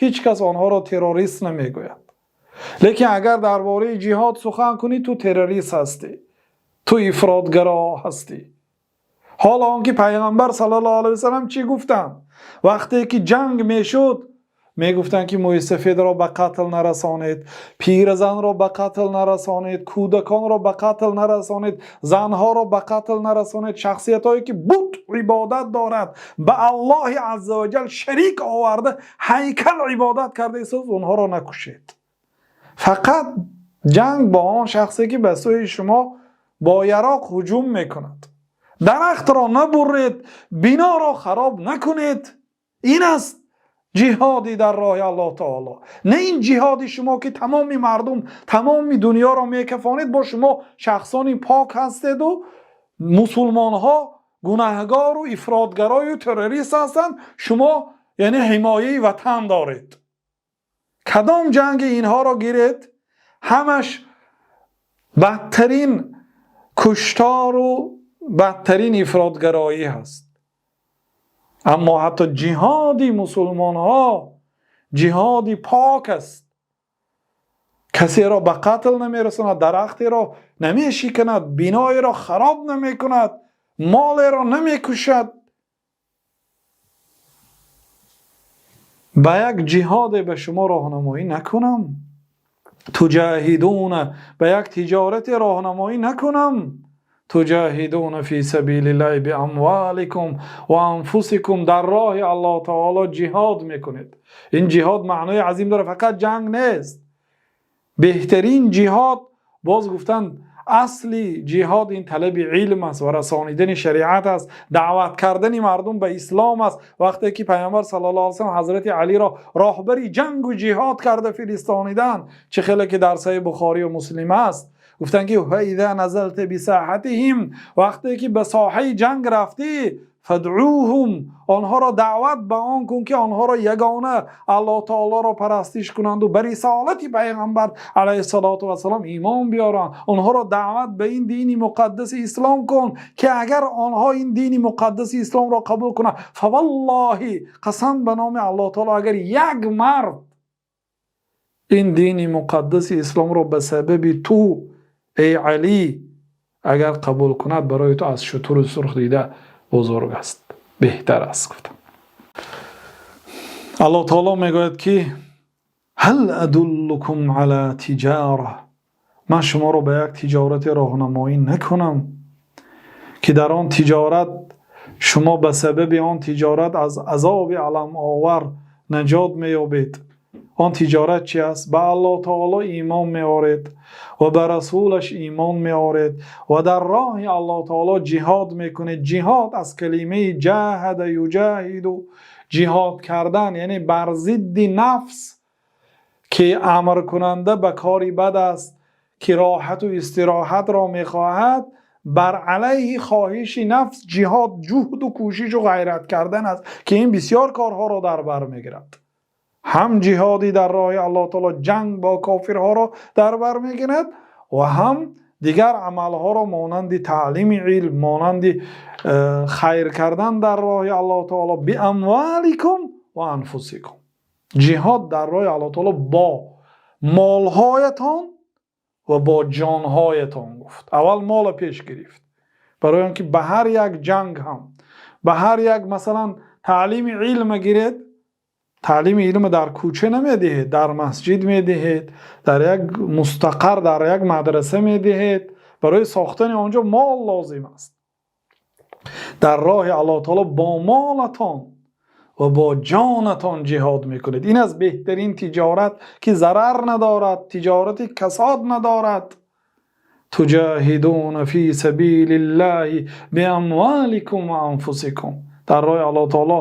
ҳеҷ кас онҳоро террорист намегӯяд. Лекин агар дар бораи ҷиҳод сухан кунӣ, ту террорист ҳастӣ, ту ифротгаро ҳастӣ. Ҳоло он ки Пайғамбар саллаллоҳу алайҳи васаллам чӣ гуфтанд? Вақте ки ҷанг мешуд, мегуфтанд, ки мӯйсафедро ба қатл нарасонед, пиразанро ба қатл нарасонед, кӯдаконро ба қатл нарасонед, занҳоро ба қатл нарасонед, шахсиятҳое ки бут ибодат дорад, ба Аллоҳи азза ва ҷал шарик оварда, ҳайкал ибодат карда истод, онҳоро накушед. Фақат ҷанг бо он шахсе, ки ба сӯи шумо бо яроқ ҳуҷум мекунад. Дарахтро набуред, биноро хароб накунед. Ин аст ҷиҳоди дар роҳи Аллоҳ таоло, на ин ҷиҳоди шумо, ки тамоми мардум, тамоми дунёро мекафонед, бо шумо шахсони пок ҳастеду мусулмонҳо гунаҳгору ифротгарою террорист ҳастанд, шумо яъне ҳимояи ватан доред. Кадом ҷанги инҳоро гиред, ҳамаш бадтарин куштору бадтарин ифротгароӣ ҳаст. Аммо ҳатто ҷиҳоди мусулмонҳо ҷиҳоди пок аст, касеро ба қатл намерасонад, дарахтеро намешиканад, биноеро хароб намекунад, молеро намекушад. Ба як ҷиҳоде ба шумо роҳнамоӣ накунам? تجاهدون, ба як тиҷорате роҳнамоӣ накунам? تجاهدون في سبيل الله بأموالكم وأنفسكم, дар роҳи Аллоҳ таоло ҷиҳод мекунед. Ин ҷиҳод маънои азим дорад, фақат ҷанг нест. Беҳтарин ҷиҳод, боз гуфтанд, асли ҷиҳод ин талаби илм аст ва расонидани шариат аст, даъват кардани мардум ба ислом аст. Вақте ки Пайғамбар саллаллоҳу алайҳи васаллам ҳазрати Алиро роҳбари ҷангу ҷиҳод карда фиристонидан, чӣ хеле ки дар Саҳиҳи Бухорию Муслим аст, гуфтанд, ки فإذا نزلت بساحتهم, вақте ки ба соҳаи ҷанг рафтӣ, فادعوهم, онҳоро даъват ба он кун, ки онҳоро ягона Аллоҳ таолоро парастиш кунанду ба рисолати Пайғамбар алайҳиссалоту вассалом имон биёранд. Онҳоро даъват ба ин дини муқаддаси ислом кун, ки агар онҳо ин дини муқаддаси исломро қабул кунанд, فوالله, қасам ба номи Аллоҳ таоло, агар як мард Ин дини муқаддаси исломро ба сабаби ту, эй Алӣ, агар қабул кунад, барои ту аз шутури сурх дида бузург аст, беҳтар аст, гуфтам. Аллоҳ таоло мегӯяд, ки هل أدلكم على تجارة, ман шуморо ба як тиҷорате роҳнамоӣ накунам, ки дар он тиҷорат шумо ба сабаби он тиҷорат аз азоби аламовар наҷот меёбед? Он тиҷорат чи аст? Ба Аллоҳ таоло имон меоред ва ба расулаш имон меоред ва дар роҳи Аллоҳ таоло ҷиҳод мекунед. Ҷиҳод аз калимаи جاهد يجاهد, ҷиҳод кардан, яъне бар зидди нафс, ки амркунанда ба кори бад аст, ки роҳату истироҳатро мехоҳад. Бар алайҳи хоҳиши нафс ҷиҳод, ҷуҳду кӯшишу ғайрат кардан аст, ки ин бисёр корҳоро дар бар мегирад. Ҳам ҷиҳоди дар роҳи Аллоҳ таоло, ҷанг бо кофирҳоро дар бар мегирад ва ҳам дигар амалҳоро, монанди таълими илм, монанди хайр кардан дар роҳи Аллоҳ таоло. بأموالكم وأنفسكم, ҷиҳод дар роҳи Аллоҳ таоло бо молҳоятон ва бо ҷонҳоятон, гуфт. Аввал мола пеш гирифт, барои он ки ба ҳар як ҷанг ҳам, ба ҳар як, масалан, таълими илма гиред, таълими илма дар кӯча намедиҳед, дар масҷид медиҳед, дар як мустақар, дар як мадраса медиҳед. Барои сохтани он ҷо мол лозим аст. Дар роҳи Аллоҳ таоло бо молатон ва бо ҷонатон ҷиҳод мекунед. Ин аз беҳтарин тиҷорат, ки зарар надорад, тиҷорати касод надорад. تجاهدون في سبيل الله بأموالكم وأنفسكم, дар роҳи Аллоҳ таоло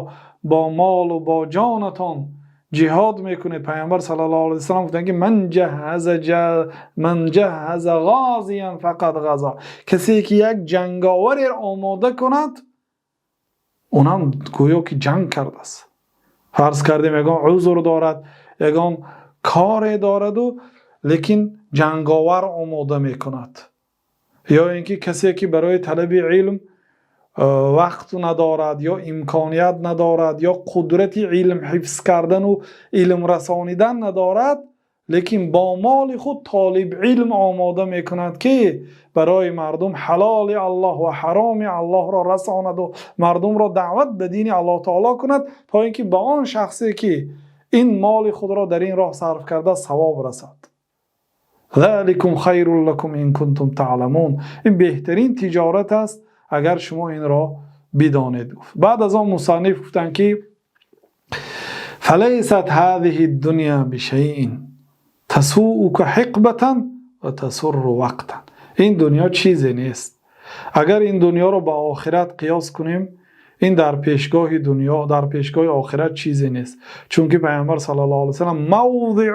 бо молу бо ҷонатон ҷиҳод мекунед. Пайғамбар صلى الله عليه وسلم гуфтанд, ки من جهز غازيا فقد غزا, касе ки як ҷанговареро омода кунад, унам гӯё ки ҷанг кардааст. Фарз кардем, ягон узр дорад, ягон коре дораду, лекин ҷанговар омода мекунад, ё ин ки касе ки барои талаби илм вақт надорад, ё имконият надорад, ё қудрати илм ҳифз кардану илм расонидан надорад, лекин бо моли худ толибилм омода мекунад, ки барои мардум ҳалоли Аллоҳ ва ҳароми Аллоҳро расонаду мардумро даъват ба дини Аллоҳ таоло кунад, то ин ки ба он шахсе ки ин моли худро дар ин роҳ сарф карда, савоб расад. ذلكم خير لكم إن كنتم تعلمون, ин беҳтарин тиҷорат аст, агар шумо инро бидонед, гуфт. Баъд аз он мусанниф гуфтанд, ки فليست هذه الدنيا بشيء تسوءك حقبة وتسر وقتا. Ин дунё чизе нест. Агар ин дунёро ба охират қиёс кунем, ин дар пешгоҳи дунё, дар пешгоҳи охират чизе нест, чунки Пайғамбар صلى الله عليه وسلم: موضع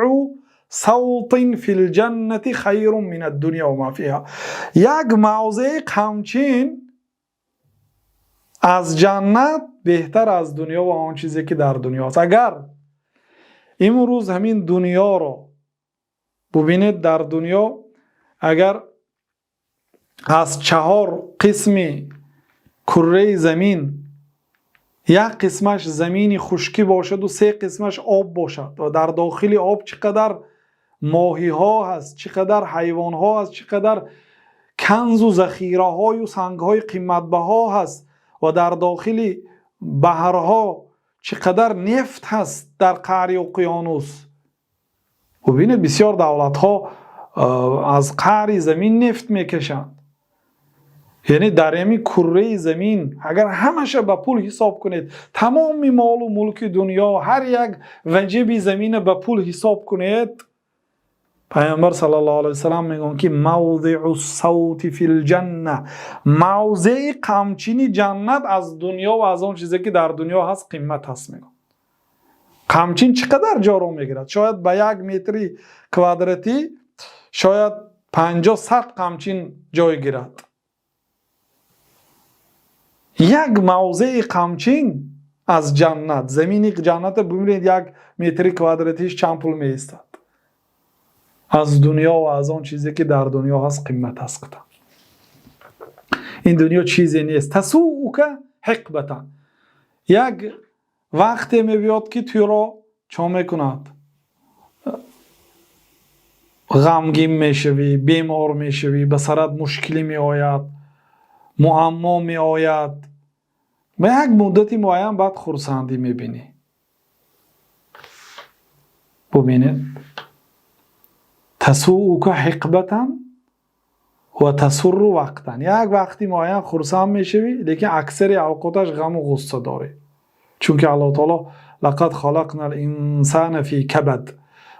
سوط في الجنة خير من الدنيا وما فيها. Як мавзеи қамчин аз ҷаннат беҳтар аз дунё ва он чизе ки дар дунё аст. Агар имрӯз ҳамин дунёро бубинед, дар дунё агар аз чаҳор қисми курраи замин як қисмаш замини хушкӣ бошаду се қисмаш об бошад ва дар дохили об чӣ қадар моҳиҳо ҳаст, чӣ қадар ҳайвонҳо ҳаст, чӣ қадар канзу захираҳою сангҳои қиматбаҳо ҳаст ва дар дохили баҳрҳо чӣ қадар нефт ҳаст, дар қаъри уқёнус, бубинед, бисёр давлатҳо аз қаъри замин нефт мекашанд. Яъне дар ҳамин курраи замин агар ҳамаша ба пул ҳисоб кунед, тамоми молу мулки дунё, ҳар як ваҷиби замина ба пул ҳисоб кунед, Пайғамбар صلى الله عليه وسلم мегӯянд, ки موضع السوط في الجنة, мавзеи қамчини ҷаннат аз дунё ва аз он чизе ки дар дунё ҳаст, қимат ҳаст, мегӯянд. Қамчин чӣ қадар ҷоро мегирад? Шояд ба як метри квадратӣ шояд 50-100 қамчин ҷой гирад. Як мавзеи қамчин аз ҷаннат, замини ҷанната бубинед, як метри квадратиш чанд пул меистад, аз дунё ва аз он чизе ки дар дунё ҳаст, қимат аст. Гуфтам, ин дунё чизе нест. تسوءك حقبة, як вақте мебиёд, ки туро чо мекунад. Ғамгин мешавӣ, бемор мешавӣ, ба сарат мушкилӣ меояд, муаммо меояд, ба як муддати муайян баъд хурсандӣ мебинӣ. Бубинед, تسوءك حقبة وتسر وقتا. Як вақти муайян хурсанд мешавӣ, лекин аксари авқоташ ғаму ғусса дорӣ, чунки Аллоҳ таоло: لقد خلقنا الإنسان في كبد.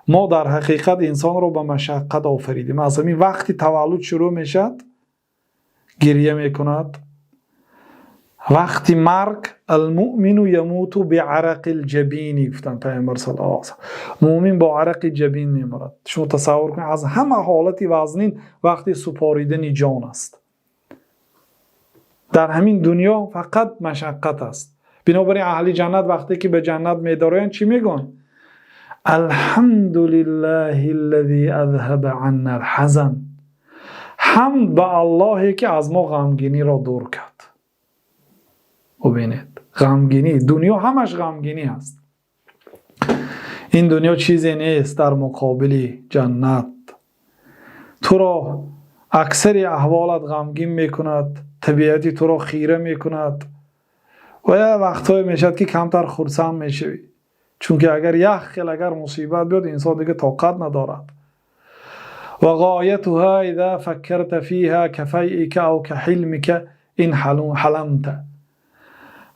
Мо дар ҳақиқат инсонро ба машаққат офаридем. Аз ҳамин вақти таваллуд шурӯъ мешавад, гирья мекунад. Вақти марг المؤمن يموت بعرق الجبين, гуфтанд Пайғамбар صلى الله عليه وسلم. Муъмин бо арақи ҷабин мемурад. Шумо тасаввур кунед, аз ҳама ҳолати вазнин вақти супоридани ҷон аст. Дар ҳамин дунё фақат машаққат аст. Бинобар ин аҳли ҷаннат вақте ки ба ҷаннат медароянд, чӣ мегӯянд? الحمد لله الذي أذهب عنا الحزن. Ҳамд ба Аллоҳе, ки аз мо ғамгиниро дур кард. Бубинед, ғамгинӣ, дунё ҳамаш ғамгинӣ аст. Ин дунё чизе нест дар муқобили ҷаннат. Туро аксари аҳволат ғамгин мекунад, табиати туро хира мекунад ва як вақтҳое мешавад, ки камтар хурсанд мешавӣ, чунки агар як хел агар мусибат биёд, инсон дига тоқат надорад. وغايتها إذا فكرت فيها كفيئك أو كحلمك إن حلمت.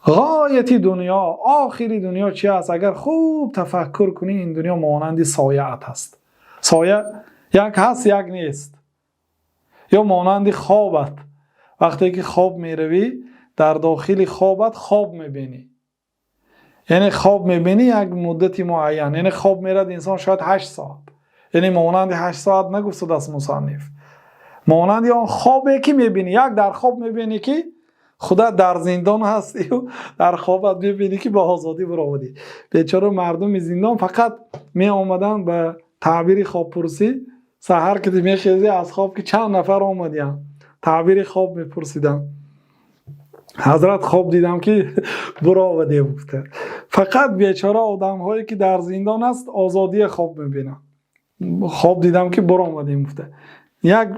Ғояти дунё, охири дунё чи аст? Агар хуб тафаккур кунӣ, ин дунё монанди сояат аст. Соя як ҳаст, як нест. Ё монанди хобат. Вақте ки хоб меравӣ, дар дохили хобат хоб мебинӣ, яъне хоб мебинӣ як муддати муайян, яъне хоб мерад инсон шояд 8 соат. Яъне монанди 8 соат нагуфтааст мусанниф, монанди он хобе ки мебинӣ. Як дар хоб мебинӣ, ки худат дар зиндон ҳастию дар хобат мебинӣ, ки ба озодӣ баромадӣ. Бечора мардуми зиндон фақат меомаданд ба таъбири хобпурсӣ. Саҳар ки мехезӣ аз хоб, ки чанд нафар омадиянд, таъбири хоб мепурсиданд. Ҳазрат, хоб дидам, ки буровадем, гуфта. Фақат бечора одамҳое, ки дар зиндон аст, озодия хоб мебинанд. Хоб дидам, ки буромадем, гуфта. Як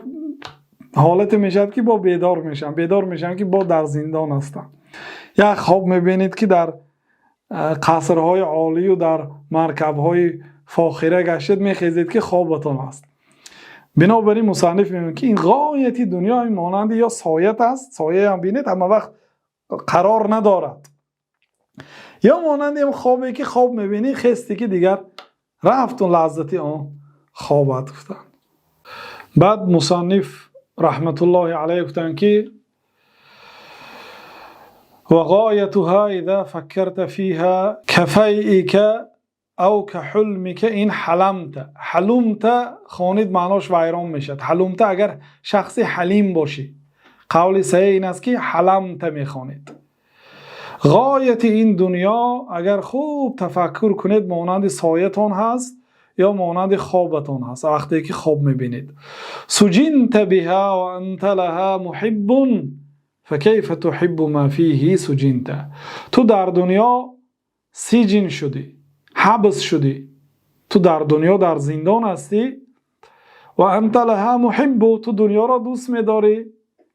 ҳолате мешавад, ки бо бедор мешавам, бедор мешавам, ки бо дар зиндон ҳастам. Як хоб мебинед, ки дар қасрҳои олию дар маркабҳои фохира гаштед, мехезед, ки хобатон аст. Бинобар ин мусанниф мегӯяд, ки ин ғояти дунё монанди ё соят аст. Сояам бинед, ҳама вақт қарор надорад. Ё монанди хобе, ки хоб мебинӣ, хести, ки дигар рафту лаззати он хобат, гуфтанд. Баъд мусанниф رحمة الله عليه гуфтанд, ки وغايتها إذا فكرت فيها كفيئك أو كحلمك إن حلمت. حلمت хонид, маънош вайрон мешавад. حلمت, агар шахси ҳалим бошӣ, қавли саҳеҳ ин аст, ки حلمت мехонед. Ғояти ин дунё, агар хуб тафаккур кунед, монанди соятон ҳаст ё монанди хобатон ҳаст, вақте ки хоб мебинед. سجنت بها وأنت لها محب فكيف تحب ما فيه سجنت. Ту дар дунё سجن шудӣ, ҳабс шудӣ, ту дар дунё дар зиндон ҳастӣ. وأنت لها محب, ту дунёро дӯст медорӣ.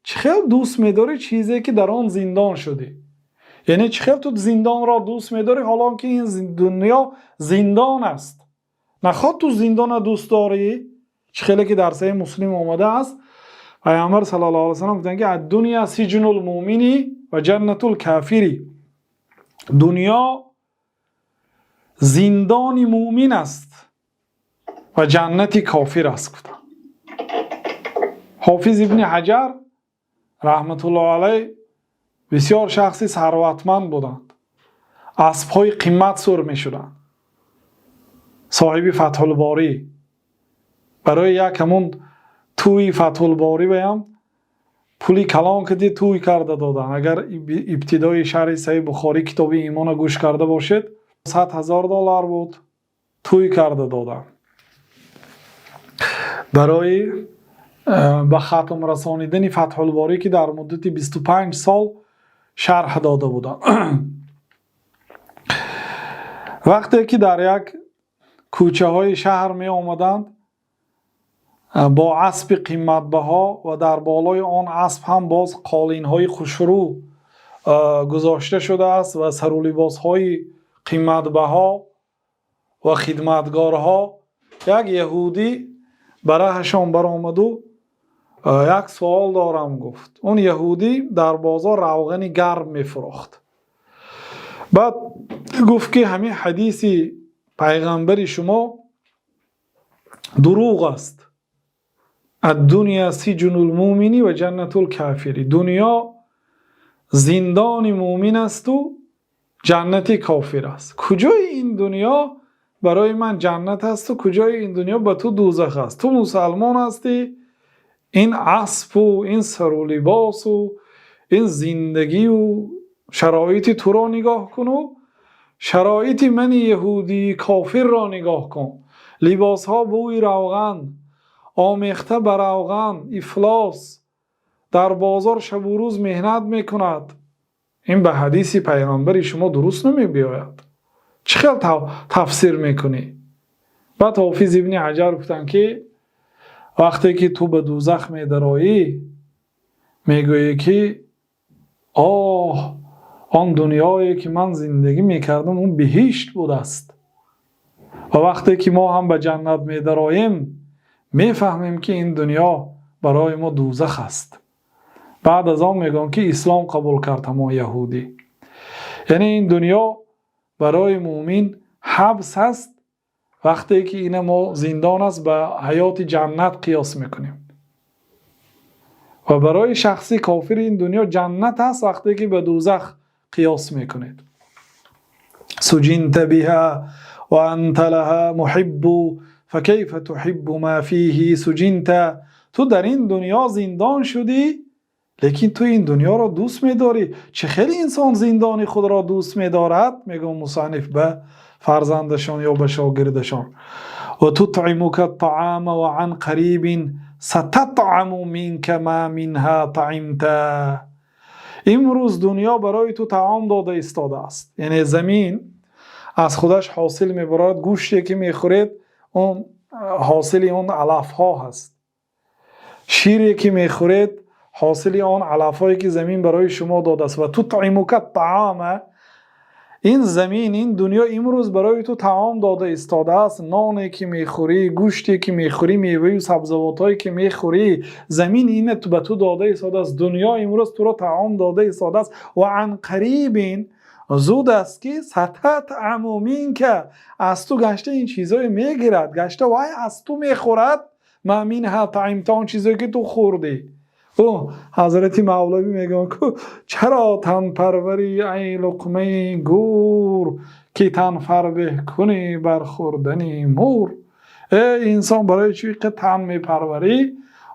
Чӣ хел дӯст медорӣ чизе, ки дар он зиндон шудӣ? Яъне чӣ хел ту зиндонро дӯст медорӣ, ҳолон ки ин дунё зиндон аст? Нахоҳ ту зиндонро дӯст дорӣ? Чӣ хеле ки дар Саҳеҳи Муслим омадааст, Пайғамбар صلى الله عليه وسلم гуфтанд, ки الدنيا سجن المؤمن وجنة الكافر. Дунё зиндони муъмин аст ва ҷаннати кофир аст, гуфтанд. Ҳофиз Ибни Ҳаҷар رحمة الله عليه бисёр шахси сарватманд буданд, аспҳои қимат сур мешуданд. Соҳиби Фатҳулборӣ, барои як ҳамун тӯи Фатҳулборӣ баям пули калон кади тӯй карда доданд. Агар ибтидои шарҳи Саҳеҳи Бухорӣ, китоби имона гӯш карда бошед, 100 000 доллар буд, тӯй карда доданд барои ба хатм расонидани Фатҳулборӣ, ки дар муддати 25 сол шарҳ дода буданд. Вақте ки дар як кӯчаҳои шаҳр меомаданд. Бо аспи қиматбаҳо ва дар болои он асп ҳам боз қолинҳои хушрӯ гузошта шудааст ва сару либосҳои қиматбаҳо ва хидматгорҳо. Як яҳудӣ ба роҳашон баромад ва як савол дорам гуфт. Он яҳудӣ дар бозор равғани гарм мефурӯхт. Баъд гуфт, ки ҳамин ҳадиси паёмбари шумо дурӯғ аст. الدنيا سجن المؤمن وجنة الكافر. Дунё зиндони мӯмин аст ва ҷаннати кофир аст. Куҷои ин дунё барои ман ҷаннат аст ва куҷои ин дунё ба ту дӯзах аст? Ту мусулмон ҳастӣ, ин асп ва ин сару либос ва ин зиндагӣ ва шароити туро нигоҳ кун ва шароити мани яҳудии кофирро нигоҳ кун. Либосҳо бӯи равған, омехта ба равған, ифлос, дар бозор шабу рӯз меҳнат мекунад. Ин ба ҳадиси паёмбари шумо дуруст намебиёяд. Чӣ хел тафсир мекунӣ? Баъд Ҳофиз Ибни Ҳаҷар гуфтанд, ки вақте ки ту ба дӯзах медароӣ, мегӯӣ, ки оҳ, он дунёе ки ман зиндагӣ мекардам, он биҳишт будааст. Ва вақте ки мо ҳам ба ҷаннат медароем, мефаҳмем, ки ин дунё барои мо дӯзах аст. Баъд аз он мегӯям, ки ислом қабул кард ҳамон яҳудӣ. Яъне ин дунё барои мӯмин ҳабс аст. Вақте ки ина мо зиндон аст, ба ҳаёти ҷаннат қиёс мекунем ва барои шахси кофир ин дунё ҷаннат аст, вақте ки ба дӯзах қиёс мекунед. سجنت بها وأنت لها محب فكيف تحب ما فيه سجنت. Ту дар ин дунё зиндон шудӣ, лекин ту ин дунёро дӯст медорӣ. Чӣ хеле инсон зиндони худро дӯст медорад? Мегӯяд мусанниф ба фарзандашон ё ба шогирдашон. وتطعمك الطعام وعن قريب ستطعم منك ما منها طعمت. Имрӯз дунё барои ту таом дода истодааст, яъне замин аз худаш ҳосил мебарорад. Гӯште ки мехӯред, он ҳосили он алафҳо ҳаст. Шире ки мехӯред, ҳосили он алафҳое ки замин барои шумо додааст. وتطعمك الطعام. Ин замин, ин дунё имрӯз барои ту таом дода истодааст. Ноне ки мехӯрӣ, гӯште ки мехӯрӣ, меваю сабзавотҳое ки мехӯрӣ, замин ина ба ту дода истодааст. Дунё имрӯз туро таом дода истодааст. وعن قریب, зуд аст, ки ستطعم منك, аз ту гашта ин чизҳое мегирад, гашта вай аз ту мехӯрад. ما منها طعمت, он чизое ки ту хӯрдӣ. Ӯ ҳазрати Мавлавӣ мегӯянд, ку чаро танпарварӣ, ай луқмаи гӯр, ки тан фарбеҳ кунӣ бар хӯрдани мур? Э инсон, барои чӣ қа тан мепарварӣ?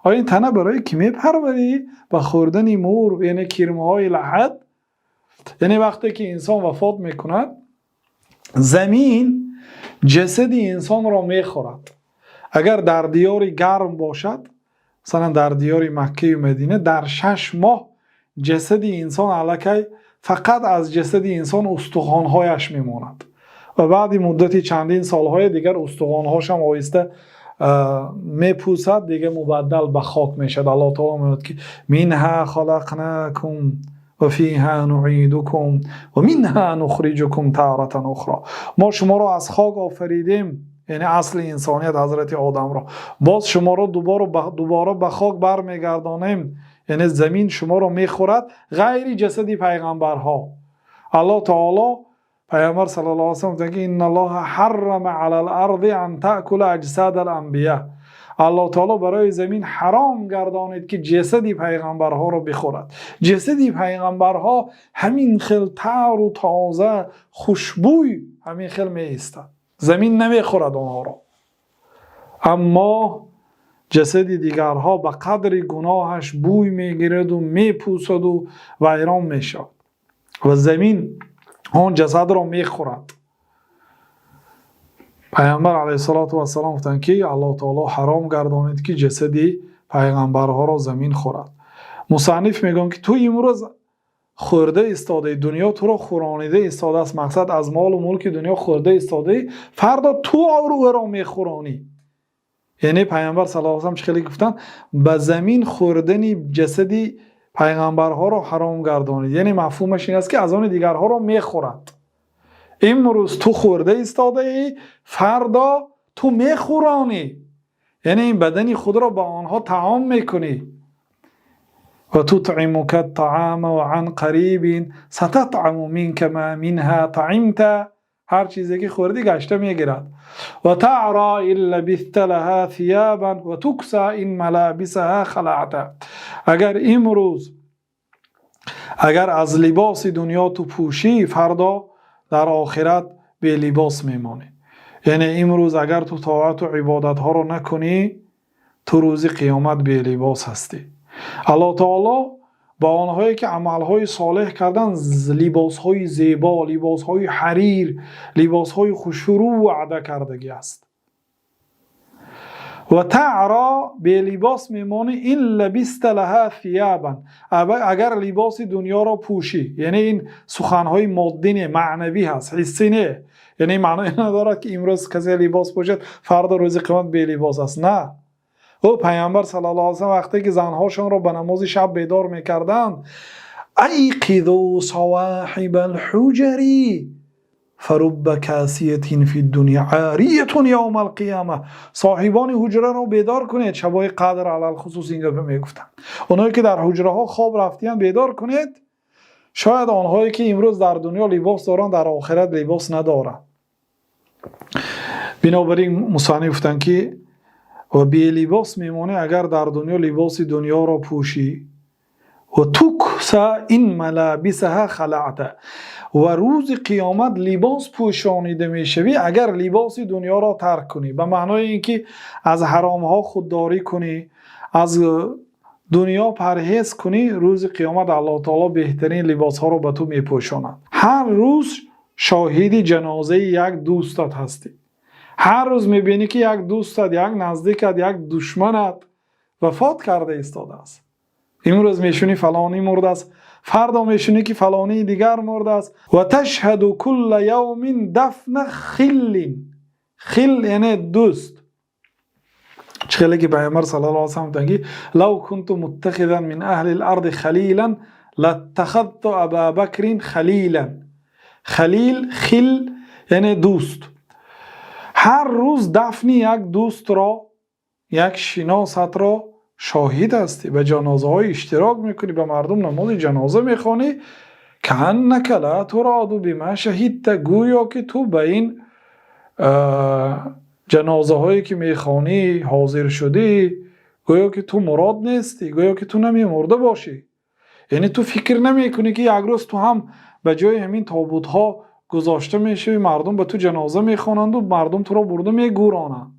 Оё ин тана барои кӣ мепарварӣ? Ба хӯрдани мур, яъне кирмаҳои лаҳад. Яъне вақте ки инсон вафот мекунад, замин ҷасади инсонро мехӯрад. Агар дар диёри гарм бошад, масалан дар диёри Маккаю Мадина, дар 6 моҳ ҷасади инсон аллакай фақат аз ҷасади инсон устухонҳояш мемонад ва баъди муддати чандин солҳои дигар устухонҳошам оҳиста мепӯсад, дигар мубаддал ба хок мешавад. Аллоҳ таоло мегӯяд, ки منها خلقناكم وفيها نعيدكم ومنها نخرجكم تارة أخرى. Мо шуморо аз хок офаридем, яъне асли инсоният, ҳазрати Одамро, боз шуморо дубора ба хок бармегардонем. Яъне замин шуморо мехӯрад, ғайри ҷасади пайғамбарҳо. Аллоҳ таоло, пайғамбар صلى الله عليه وسلم гуфтанд, ки إن الله حرم على الأرض أن تأكل أجساد الأنبياء. Аллоҳ таоло барои замин ҳаром гардонид, ки ҷасади пайғамбарҳоро бихӯрад. Ҷасади пайғамбарҳо ҳамин хел тару тоза, хушбӯй ҳамин хел меистад, замин намехӯрад онҳоро. Аммо ҷасади дигарҳо ба қадри гуноҳаш бӯй мегираду мепӯсаду вайрон мешавад ва замин он ҷасадро мехӯрад. Пайғамбар عليه الصلاة والسلام гуфтанд, ки Аллоҳ таоло ҳаром гардонид, ки ҷасади пайғамбарҳоро замин хӯрад. Мусанниф мегӯянд, ки ту имрӯз хӯрда истодаӣ, дунё туро хӯронида истодааст, мақсад аз молу мулки дунё хӯрда истодаӣ, фардо ту ӯро мехӯронӣ. Яъне Паёмбар саллаллоҳу алайҳи васаллам чӣ хеле гуфтанд: ба замин хӯрдани ҷасади паёмбарҳоро ҳаром гардонид. Яъне мафҳумаш ин аст, ки аз он дигарҳоро мехӯрад. Имрӯз ту хӯрда истодаӣ, фардо ту мехӯронӣ, яъне ин бадани худро ба онҳо таом мекунӣ. وتطعمك الطعام وعن قريب ستطعم منك ما منها طعمت. Ҳар чизе ки хӯрдӣ, гашта мегирад. وتعرى إن لبست لها ثيابا وتكسى إن ملابسها خلعت. Агар имрӯз агар аз либоси дунё ту пӯшӣ, фардо дар охират белибос мемонӣ. Яъне имрӯз агар ту тоату ибодатҳоро накунӣ, ту рӯзи қиёмат белибос ҳастӣ. Аллоҳ таоло ба онҳое ки амалҳои солеҳ карданд, либосҳои зебо, либосҳои ҳарир, либосҳои хушрӯ ваъда кардагӣ аст. وتعرى, белибос мемонӣ, إن لبست لها ثيابا, агар либоси дунёро пӯшӣ. Яъне ин суханҳои моддӣ не, маънавӣ ҳаст, ҳиссӣ не. Яъне маънои надорад, ки имрӯз касе либос пӯшад, фардо рӯзи қиёмат белибос аст. На, ӯ Паёмбар саллаллоҳу алайҳи васаллам вақте ки занҳошонро ба намози шаб бедор мекарданд: أيقظوا صواحب الحجر فرب كاسية في الدنيا عارية يوم القيامة. Соҳибони ҳуҷраро бедор кунед. Шабои қадр алалхусус ин гапа мегуфтанд. Онҳое ки дар ҳуҷраҳо хоб рафтиянд, бедор кунед. Шояд онҳое ки имрӯз дар дунё либос доранд, дар охират либос надоранд. Бинобар ин мусанниф гуфтанд, ки ва белибос мемонӣ, агар дар дунё либоси дунёро пӯшӣ. وتكسى إن ملابسها خلعت. Ва рӯзи қиёмат либос пӯшонида мешавӣ, агар либоси дунёро тарк кунӣ, ба маънои ин ки аз ҳаромҳо худдорӣ кунӣ, аз дунё парҳез кунӣ, рӯзи қиёмат Аллоҳ таоло беҳтарин либосҳоро ба ту мепӯшонад. Ҳар рӯз шоҳиди ҷанозаи як дӯстат ҳастӣ. Ҳар рӯз мебинӣ, ки як дӯстат, як наздикат, як душманат вафот карда истодааст. Имрӯз мешунӣ, фалонӣ мурдааст, фардо мешунӣ, ки фалонии дигар мурдааст. وتشهد كل يوم دفن خل. خل яъне дӯст. Чӣ хеле ки Пайғамбар саллаллоҳу алайҳи васаллам гуфтанд, ки لو كنت متخذا من أهل الأرض خليلا لاتخذت أبا بكر خليلا. خليل, خل яъне дӯст. Ҳар рӯз дафни як дӯстро, як шиносатро шоҳид ҳастӣ, ба ҷанозаҳо иштирок мекунӣ, ба мардум намози ҷаноза мехонӣ. كأنك لا تراد بما شهدت, гӯё ки ту ба ин ҷанозаҳое ки мехонӣ, ҳозир шудӣ, гӯё ки ту мурод нестӣ, гӯё ки ту намемурда бошӣ. Яъне ту фикр намекунӣ, ки як рӯз ту ҳам ба ҷои ҳамин тобутҳо гузошта мешавӣ, мардум ба ту ҷаноза мехонанду мардум туро бурда мегӯронанд.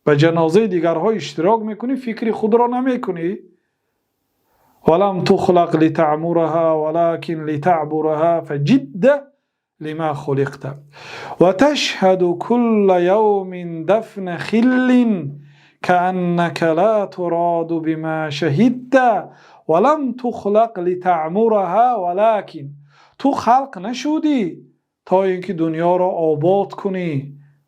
Ба ҷанозаи дигарҳо иштирок мекунӣ, фикри худро намекунӣ. ولم تخلق لتعمرها ولكن لتعبرها فجد لما خلقت. وتشهد كل يوم دفن خل كأنك لا تراد بما شهدت ولم تخلق لتعمرها ولكن. Ту халқ нашудӣ, то ин ки дунёро обод кунӣ,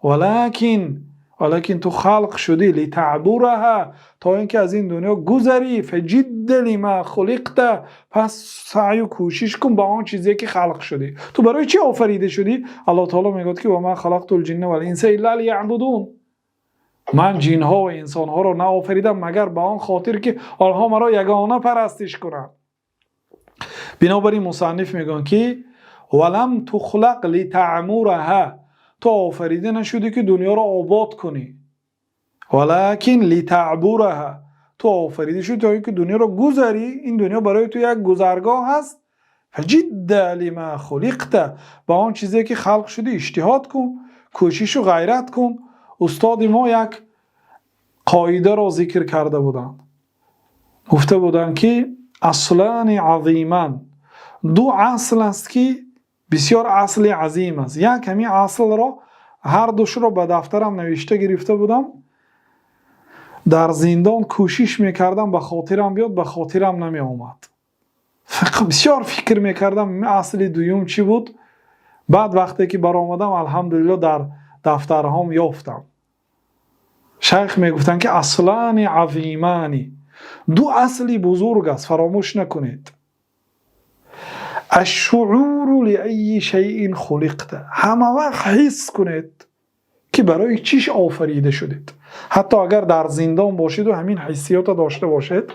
ولكن ту халқ шудӣ لتعبرها, то ин ки аз ин дунё гузарӣ. فجد لما خلقت, пас саъю кӯшиш кун ба он чизе ки халқ шудӣ. Ту барои чӣ офарида шудӣ? Аллоҳ таоло мегӯяд, ки وما خلقت الجن والإنس إلا ليعبدون. Ман ҷинҳо ва инсонҳоро наофаридам, магар ба он хотир, ки онҳо маро ягона парастиш кунанд. Бинобар ин мусанниф мегӯянд, ки ولم تخلق لتعمرها, ту офарида нашудӣ, ки дунёро обод кунӣ, ولكن لتعبرها, ту офарида шудӣ, то ин ки дунёро гузарӣ. Ин дунё барои ту як гузаргоҳ аст. فجد لما خلقت, ба он чизе ки халқ шудӣ, иҷтиҳод кун, кӯшишу ғайрат кун. Устоди мо як қоидаро зикр карда буданд. Гуфта буданд, ки أصلان عظيمان, ду асл аст, ки бисёр асли азим аст. Як ҳамин аслро, ҳар душро ба дафтарам навишта гирифта будам. Дар зиндон кӯшиш мекардам, ба хотирам биёд, ба хотирам намеомад. Бисёр фикр мекардам, асли дуюм чӣ буд. Баъд вақте ки баромадам, алҳамдулилло, дар дафтарҳом ёфтам. Шайх мегуфтанд, ки أصلان عظيمان, ду асли бузург аст, фаромӯш накунед. الشعور لأي شيء خلقت. Ҳама вақт ҳис кунед, ки барои чиш офарида шудед. Ҳатто агар дар зиндон бошеду ҳамин ҳиссиёта дошта бошед.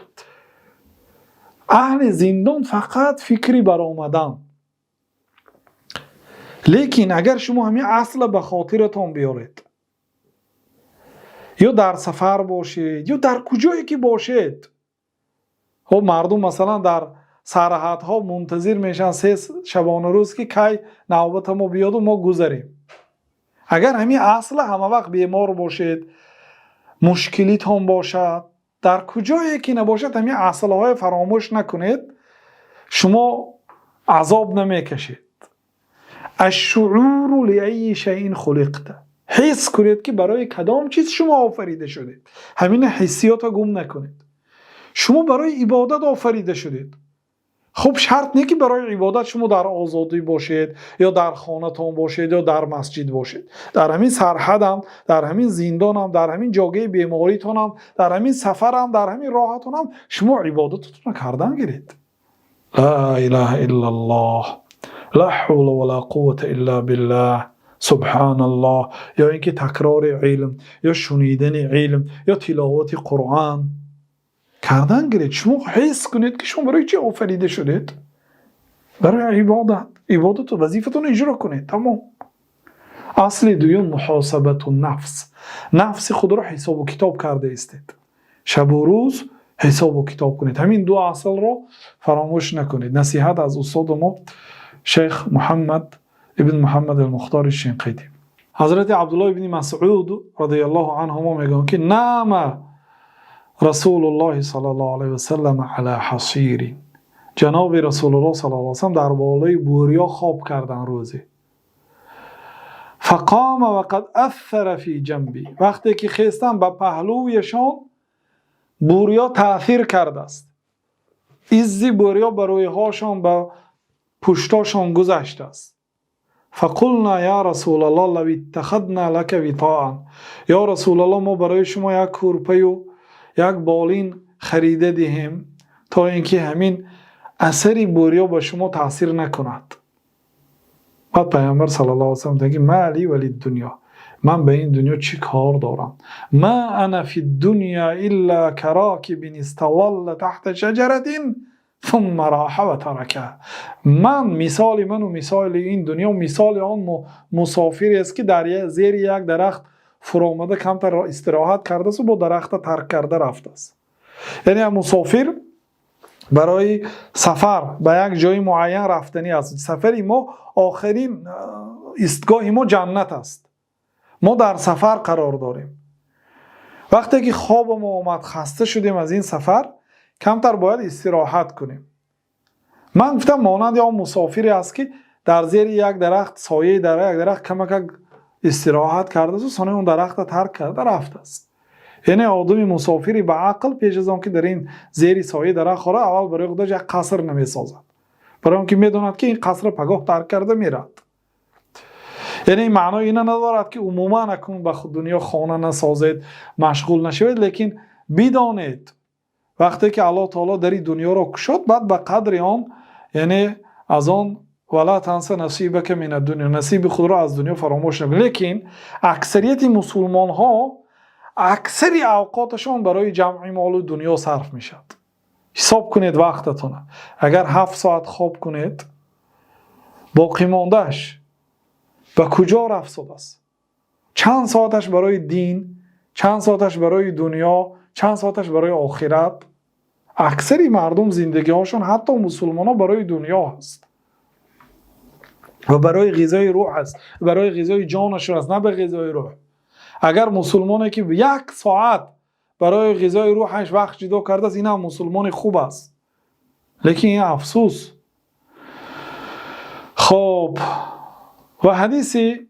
Аҳли зиндон фақат фикри баромадан, лекин агар шумо ҳамин асла ба хотиратон биёред, ё дар сафар бошед, ё дар куҷое ки бошед. Хоб, мардум, масалан, дар сарҳадҳо мунтазир мешаванд 3 шабонарӯз, ки кай навбата мо биёду мо гузарем. Агар ҳамин асла ҳама вақт, бемор бошед, мушкилитон бошад, дар куҷое ки набошад, ҳамин аслҳое фаромӯш накунед, шумо азоб намекашед. الشعور لأي شيء خلقت. Ҳис кунед, ки барои кадом чиз шумо офарида шудед. Ҳамин ҳиссиётро гум накунед. Шумо барои ибодат офарида шудед. Хуб, шарт не, ки барои ибодат шумо дар озодӣ бошед, ё дар хонатон бошед, ё дар масҷид бошед. Дар ҳамин сарҳадам, дар ҳамин зиндонам, дар ҳамин ҷогаи беморитонам, дар ҳамин сафарам, дар ҳамин роҳатонам шумо ибодататонро кардан гиред. لا إله إلا الله، لا حول ولا قوة إلا بالله، سبحان الله, ё ин ки такрори илм, ё шунидани илм, ё тиловати Қуръон кардан гиред. Шумо ҳис кунед, ки шумо барои чӣ офарида шудед. Барои ибодат. Ибодату вазифатонро иҷро кунед, тамом. Асли дуюм: محاسبة النفس. Нафси худро ҳисобу китоб карда истед. Шабу рӯз ҳисобу китоб кунед. Ҳамин ду аслро фаромӯш накунед. Насиҳат аз устоду мо, шейх Муҳаммад ибн Муҳаммад Алмухтори Шинқидӣ. Ҳазрати Абдуллоҳ ибни Масъуд رضي الله عنهما мегӯянд, ки نام رسول الله صلى الله عليه وسلم على حصير. Ҷаноби Расулуллоҳ صلى الله عليه وسلم дар болои бӯриё хоб карданд рӯзе. فقام وقد أثر في جنبه. Вақте ки хестан, ба паҳлӯяшон бӯриё таъсир кардааст, иззи бӯриё ба рӯйҳошон, ба пуштошон гузаштааст. فقلنا يا رسول الله، لو اتخذنا لك وطاء. Ё Расулаллоҳ, мо барои шумо як кӯрпаю як болин харида диҳем, то ин ки ҳамин асари бӯриё ба шумо таъсир накунад. Баъд Пайғамбар صلى الله عليه وسلم ки: ما لي وللدنيا. Ман ба ин дунё чӣ кор дорам? ما أنا في الدنيا إلا كراكب استظل تحت شجرة ثم راح وتركها. Ман, мисоли ману мисоли ин дунё мисоли он мусофирест, ки дар зери як дарахт фуромада, камтар истироҳат кардасту бо дарахта тарк карда рафтааст. Яъне мусофир барои сафар ба як ҷои муайян рафтанӣ аст. Сафари мо, охирин истгоҳи мо ҷаннат аст. Мо дар сафар қарор дорем. Вақте ки хобамо омад, хаста шудем аз ин сафар, камтар бояд истироҳат кунем. Ман гуфтам, монанди он мусофире аст, ки дар зери як дарахт, сояи дар як дарахт камакак истироҳат кардасту сони он дарахта тарк карда рафтааст. Яъне одами мусофири ба ақл пеш аз он ки дар ин зери сояи дарахт хора, аввал барои худаш як қаср намесозад, барои он ки медонад, ки ин қасра пагоҳ тарк карда меравад. Яъне маънои ина надорад, ки умуман акун ба дунё хона насозед, машғул нашавед, лекин бидонед, вақте ки Аллоҳ таоло дари дунёро кушод, баъд ба қадри он, яъне аз он. ولا تنس نصيبك من الدنيا. Насиби худро аз дунё фаромӯш накун. Лекин аксарияти мусулмонҳо аксари авқоташон барои ҷамъи молу дунё сарф мешавад. Ҳисоб кунед вақтатона. Агар 7 соат хоб кунед, боқимондааш ба куҷо рафтодааст? Чанд соаташ барои дин, чанд соаташ барои дунё, чанд соаташ барои охират? Аксари мардум зиндагиҳошон, ҳатто мусулмонҳо, барои дунё аст ва барои ғизои рӯҳ аст, барои ғизои ҷонашон аст, на ба ғизои рӯҳ. Агар мусулмоне ки як соат барои ғизои рӯҳаш вақт ҷудо кардааст, ин ҳам мусулмони хуб аст, лекин ин афсӯс. Хоб, ва ҳадиси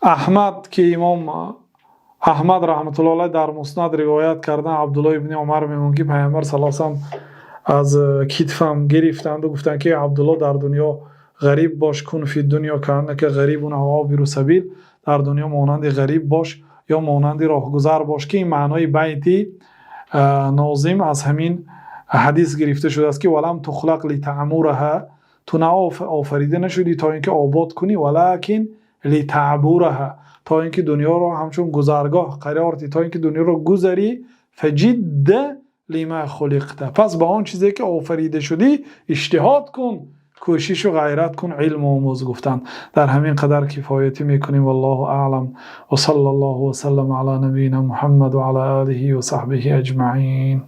Аҳмад, ки имом Аҳмад رحمة الله عليه дар Муснад ривоят кардан, Абдуллоҳ ибни Умар мегӯянд, ки Пайғамбар صلى الله عليه وسلم аз китфам гирифтанду гуфтанд, ки Абдуллоҳ, дар дунё ғариб бош. كن في الدنيا كأنك غريب أو عابر سبيل. Дар дунё монанди ғариб бош. ё монанди роҳгузар бош, ки ин маънои байти нозим аз ҳамин ҳадис гирифта шудааст, ки ولم تخلق لتعمرها, ту на офарида нашудӣ то ин ки обод кунӣ, ولكن لتعبرها, то ин ки дунёро ҳамчун гузаргоҳ қарор диҳӣ, то ин ки дунёро гузарӣ. فجد لما خلقت, пас ба он чизе ки офарида шудӣ иҷтиҳод кун, кӯшишу ғайрат кун, илм омӯз, гуфтанд. Дар ҳамин қадар кифоятӣ мекунем. والله أعلم وصلى الله وسلم على نبينا محمد وعلى آله وصحبه أجمعين.